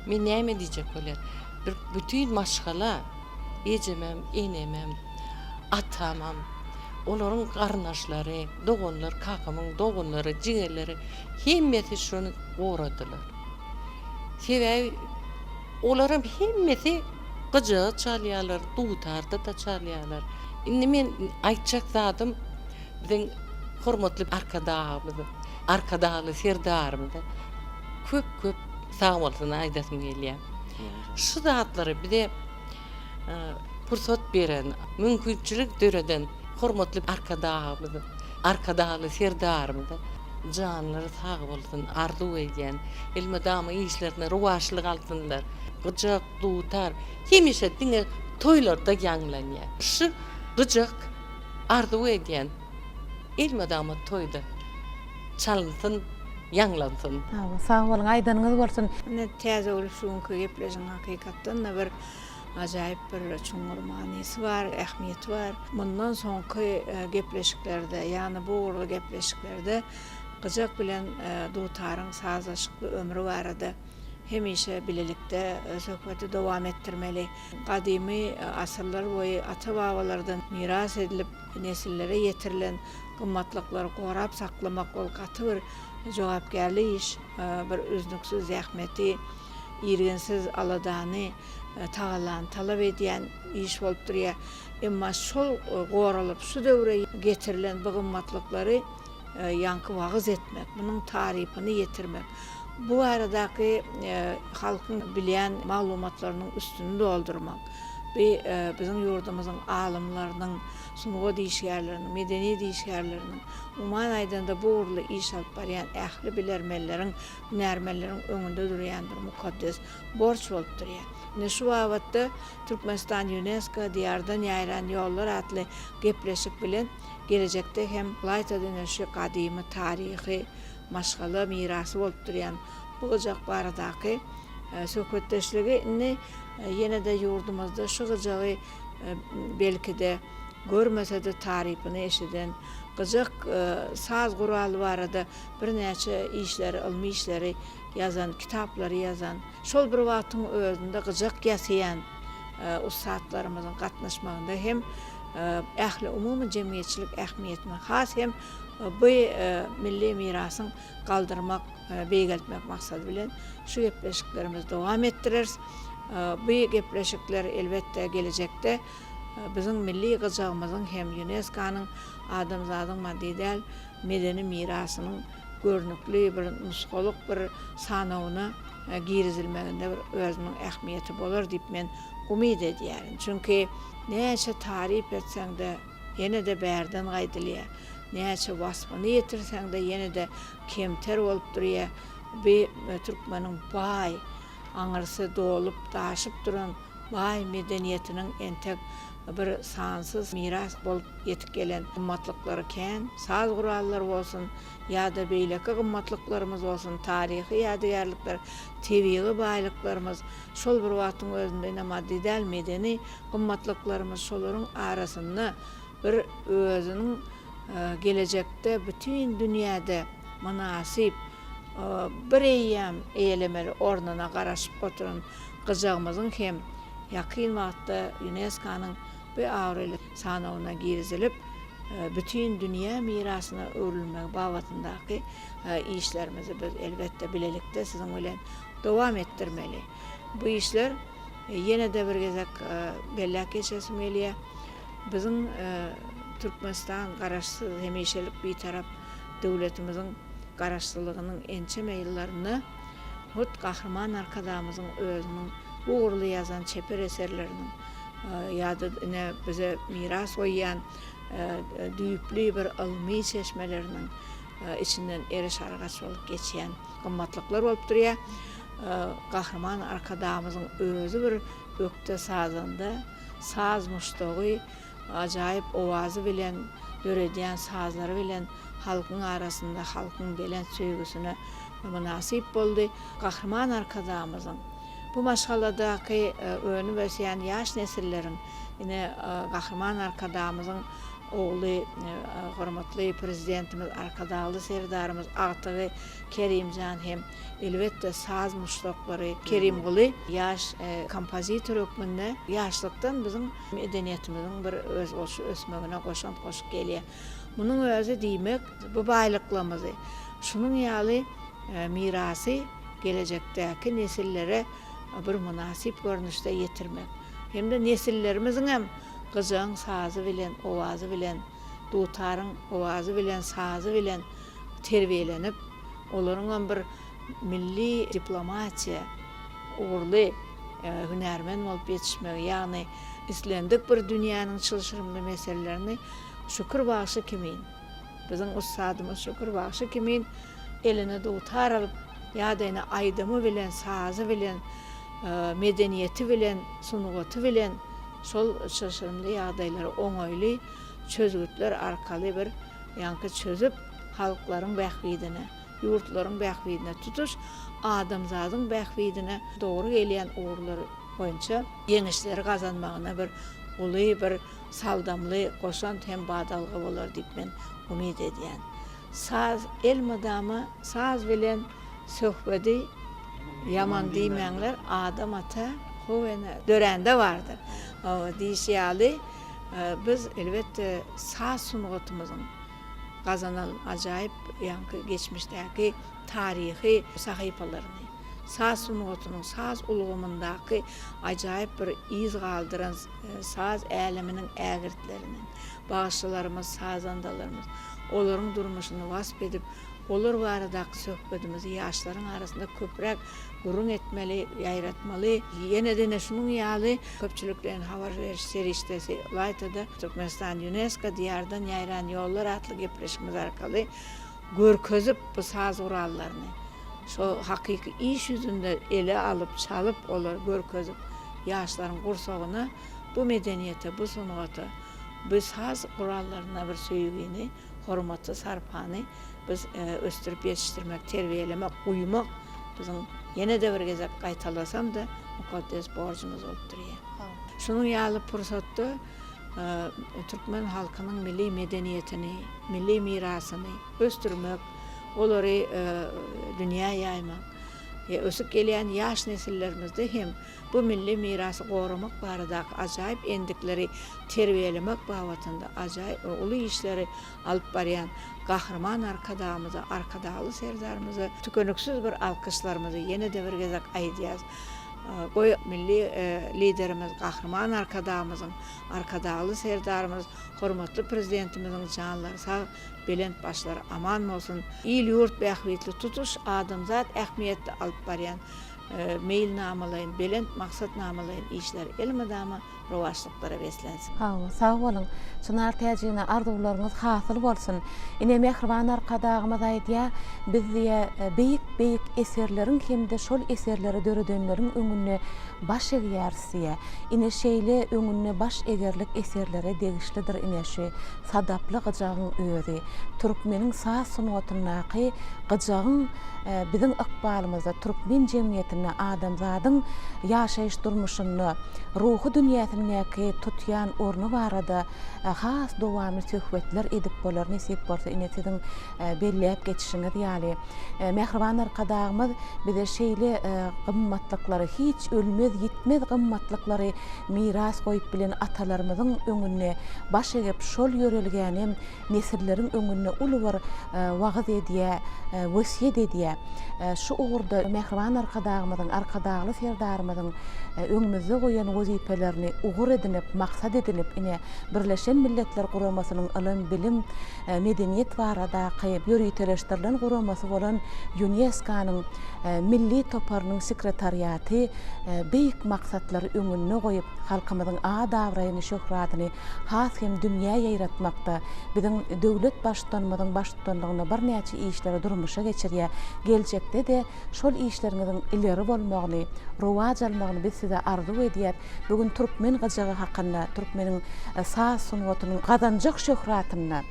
S7: Men näme diýjek bolýan, bir bütin maşgala ejemem, enemem, atamam, olaryň garyndaşlary, doganlar, kakamyň doganlary, jigerleri hemmesi şony goradylar. Sebäbi olaram hemmesi gyjagy çalýarlar, dutarda-da çalýarlar. Indi men aýtjak zadym biziň hormatly Arkadagymyza, Arkadagly Serdarymyza köp-köp sagbolsun aýdasym gelýär. Şu zatlary bize pursat beren, mümkinçilik döreden hormatly Arkadagymyza, Arkadagly Serdarymyza janlary sag bolsun arzuw edýän. Elmydama işlerinde rowaçlyk alsynlar. Gyjak, dutar hemişe diňe toýlarda ýaňlanýar. Şu gyjak arzuw edýän elmydama toýda çalynsyn, ýaňlansyn.
S1: Sag boluň, aýdanyňyz bolsun.
S3: Ine Täzegül şu günki gepleşigiň hakykatdan-da bir ajaýyp bir çuňňur manysy bar, ähmiýeti bar. Mundan soňky gepleşiklerde, ýagny bu ugurly gepleşiklerde gyjak bilen dutaryň sazlaşykly ömri barada hemişe bilelikde söhbeti dowam etdirmeli. Gadymy asyrlar boýy ata-babalardan miras edilip nesillere ýetirilen gymmatlyklary gorap saklamak ol gaty bir jogapkärli iş, bir üznüksiz zähmeti, irginsiz aladany, tagallany talap edýän iş bolup durýar. Emma şol goralyp şu döwre getirilen bu gymmatlyklary ýaňky wagyz etmek, munuň tarypyny ýetirmek, bu baradaky halkyň bilýän maglumatlarynyň üstüni doldurmak, bu biziň ýurdumyzyň alymlarynyň, sungat işgärleriniň, medeniýet işgärleriniň, umuman aýdanda bu ugurly iş alyp barýan ähli bilermenleriň, hünärmenleriň öňünde durýan bir mukaddes borç bolup durýar. Ine şu babatda Türkmenistan Ýunesko Diýardan ýaýran ýollar atly gepleşik bilen gelejekde hem ylaýta-da ine şu gadymy taryhy maşgala mirasy bolup durýan bu gyjak baradaky söhbetdeşligi indi ýene-de ýurdumyzda şu gyjagy belki-de görmese-de tarypyny eşiden gyjak saz guraly barada birnäçe işleri, ylmy işleri ýazan, kitaplary ýazan, şol bir wagtyň özünde gyjak ýasaýan ussatlarymyzyň gatnaşmagynda hem ähliumumy jemgyýetçilik ähmiýetini has hem bu milli mirasyň galdyrmak, beýgeltmek maksady bilen şu gepleşiklerimizi dowam etdireris. Bu gepleşikler elbetde gelejekde biziň milli gyjagymyzyň hem ÝUNESKO-nyň adamzadyň maddy däl medeni mirasynyň görnükli bir nusgalyk bir sanawyna girizilmeginde bir özüniň ähmiýeti bolar diýip men umyt edýärin. Çünki näçe taryp etseň-de ýene-de bärden gaýdylýar. Näçe waspyny ýetirseň-de ýene-de kemter bolup durýar. Bu türkmeniň baý, aňyrsy dolup, daşyp duran. baý medeniýetiniň entek bir sansyz miras bolup ýetip gelen gymmatlyklary kän, saz gurallary bolsun ýa-da beýleki gymmatlyklarymyz bolsun, taryhy ýadygärlikler, tebigy baýlyklarymyz, şol bir wagtyň özünde ine maddy däl medeni gymmatlyklarymyz şolaryň arasynda bir özüniň gelejekde bütin dünýäde mynasyp bir eýýäm eýelemeli ornuna garaşyp oturan gyjagymyzyň hem ýakyn wagtda ÝUNESKO-nyň bu abraýly sanawyna girizilip, bütin dünýä mirasyna öwrülmegi babatyndaky işlerimizi biz, elbetde, bilelikde siziň bilen dowam etdirmeli. Bu işler, ýene-de bir gezek belläp geçesim gelýär, biziň Türkmenistan Garaşsyz, hemişelik Bitarap döwletimiziň Garaşsyzlygynyň ençeme ýyllarynda hut Gahryman Arkadagymyzyň özüniň bu ugurly ýazan çeper eserleriniň ýa-da ine bize miras goýýan düýpli bir ylmy çeşmeleriniň içinden eriş-argaç bolup geçýän gymmatlyklar bolup durýar. Gahryman Arkadagymyzyň özi bir ökde sazanda, saz muşdagy, ajaýyp owazy bilen, döredýän sazlary bilen halkyň arasynda halkyň belent söýgüsine mynasyp boldy. Gahryman Arkadagymyzyň bu maşgaladaky önüp ösýän ýaş nesilleriň, ine, Gahryman Arkadagymyzyň ogly, hormatly Prezidentimiz Arkadagly Serdarymyz agtygy Kerimjan hem, elbetde, saz muşdaklary Kerimguly ýaş kompozitor hökmünde ýaşlykdan biziň medeniýetimiziň bir özboluşly ösmegine goşant goşup gelýär. Munuň özi diýmek, bu baýlyklarymyzy, şunuň ýaly mirasy gelejekdäki nesillere bir mynasyp görnüşde ýetirmek hem-de nesillerimiziňem gyjagyň sazy bilen, owazy bilen, dutaryň owazy bilen, sazy bilen terbiýelenip, olaryňam bir milli diplomatiýa ugurly hünärmen bolup ýetişmegi, ýagny islendik bir dünýäniň çylşyrymly meselelerini Şükür bagşy kimin, biziň ussadymyz Şükür bagşy kimin eline dutar alyp ýa-da ine aýdymy bilen, sazy bilen, medeniýeti bilen, sungaty bilen şol çylşyrymly ýagdaýlary oňaýly çözgütler arkaly bir ýaňky çözüp, halklaryň bähbidine, ýurtlaryň bähbidine, tutuş adamzadyň bähbidine dogry gelýän ugurlar boýunça ýeňişleri gazanmagyna bir uly bir saldamly goşant hem badalga bolar diýip men umyt edýän. Saz elmydama saz bilen söhbedi ýaman diýmäňler Adam ata How ene dörände bardyr diýişi ýaly biz elbetde saz sungatymyzyň gazanan ajaýyp ýaňky geçmişdäki taryhy sahypalaryny, saz sungatynyň saz ulgamyndaky ajaýyp bir yz galdyran saz äleminiň ägirtleriniň, bagşylarymyz, sazandalarymyz, olaryň durmuşyny wasp edip, olar baradaky söhbedimizi ýaşlaryň arasynda köpräk gürrüň etmeli, ýaýratmaly. Ýene-de ine şunuň ýaly köpçülikleýin habar beriş serişdesi, ylaýta-da Türkmenistan Ýunesko Diýardan ýaýran ýollar atly gepleşigimiz arkaly görkezip bu saz gurallaryny, şo hakyky iş ýüzünde ele alyp, çalyp olary görkezip, ýaşlaryň gursagyna bu medeniýete, bu sungata, bu saz gurallaryna bir söýgini, hormaty, sarpany biz ösdürip ýetişdirmek, terbiýelemek, guýmak biziň ýene-de bir gezek gaýtalasam-da mukaddes borjumyz bolup durýar. Şunuň ýaly pursatda türkmen halkynyň milli medeniýetini, milli mirasyny ösdürmek, olary dünýä ýaýmak, ösüp gelýän ýaş nesillerimizde hem bu milli mirasy goramak baradaky ajaýyp endikleri terbiýelemek babatynda ajaýyp we uly işleri alyp barýan Gahryman Arkadagymyza, Arkadagly Serdarymyza tükeniksiz bir alkyşlarymyzy ýene-de bir gezek aýdýarys. Goý, milli Liderimiz Gahryman Arkadagymyzyň, Arkadagly Serdarymyz, hormatly Prezidentimiziň janlary sag, belent başlary aman bolsun! Il-ýurt bähbitli, tutuş adamzat ähmiýetli alyp barýan meýilnamalaýyn, belent maksatnamalaýyn işleri elmydama. Rowaçlyklara beslensin.
S1: Hawa, sag boluň. Çynar Täjigine arzuwlaryňyz hasyl bolsun. Ine, mähriban Arkadagymyz aýdýar, biz diýýär, beýik-beýik eserleriň hem-de şol eserleri döredenleriň öňünde baş egýäris diýýär. Ine, şeýle öňünde baş egerlik eserlere degişlidir ine şu sadaply gyjagyň özi. Türkmeniň saz sungatyndaky gyjagyň biziň ykbalymyzda, türkmen jemgyýetinde, adamzadyň ýaşaýyş-durmuşynda, ruhy dünýäsindäki tutýan orny barada has dowamly söhbetler edip bolar, nesip bolsa, ine, siziň belläp geçişiňiz ýaly. Mähriban Arkadagymyz bize şeýle gymmatlyklary, hiç ölmez-ýitmez gymmatlyklary miras goýup bilen atalarymyzyň öňünde baş egip, şol ýörelgäni nesilleriň öňünde uly bir wagyz edýär, wesýet edýär. Şu ugurda mähriban Arkadagymyzyň, Arkadagly Serdarymyzyň öňümizde goýan wezipelerini ugur edinip, maksat edinip, ine, Birleşen Milletler Guramasynyň ylym, bilim, medeniýet baradaky ýöriteleşdirilen guramasy bolan ÝUNESKO-nyň Milli toparynyň sekretariaty beýik maksatlary öňünde goýup, halkymyzyň at-abraýyny, şöhratyny has hem dünýä ýaýratmakda biziň döwlet Baştutanymyzyň baştutanlygynda birnäçe işleri durmuşa geçirýär. Geljekde-de şol işleriňiziň ileri bolmagyny, rowaç almagyny biz size arzuw edýäs. Bu gün türkmen gyjagy hakynda, türkmeniň saz sungatynyň gazanjak şöhratynda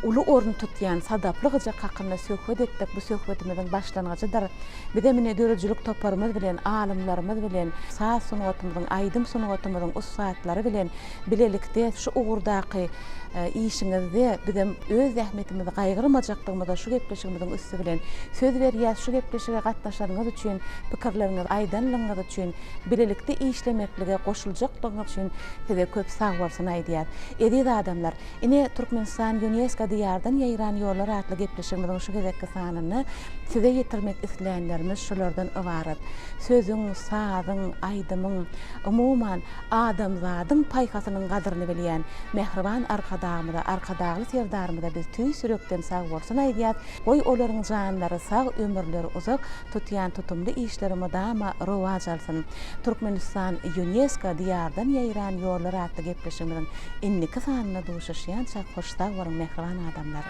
S1: uly orun tutýan sadaply gyjak hakynda söhbet etdik. Bu söhbetimiziň başlangyjydyr. Bizem ine döredijilik toparymyz bilen, alymlarymyz bilen, saz sungatymyzyň, aýdym sungatymyzyň ussatlary bilen bilelikde şu ugurdaky işiňizde bizem öz zähmetimizi gaýgyrmajakdygymyza şu gepleşigimiziň üsti bilen söz berýäs. Şu gepleşige gatnaşanyňyz üçin, pikirleriňizi aýdanlygyňyz üçin, bilelikde işlemeklige goşuljakdygyňyz üçin size köp sagbolsun aýdýas. Eziz adamlar, ine Türkmenistan Ýunesko Diýardan ýaýran ýollar atly gepleşigimiziň şu gezekki sanynda size ýetirmek islänlerimiz şulardan ybarat. Sözüň, sazyň, aýdymyň, umuman, adamzadyň paýhasynyň gadyryny bilýän mähriban Arkadagymyza, Arkadagly Serdarymyza biz tüýs ýürekden sagbolsun aýdýas. Goý, olaryň janlary sag, ömürleri uzak, tutýan tutumly işleri mydama rowaç alsyn! Türkmenistan Ýunesko Diýardan ýaýran ýollar atly gepleşigimiziň indiki sanynda duşuşýançak hoş sag boluň mähriban adamlar!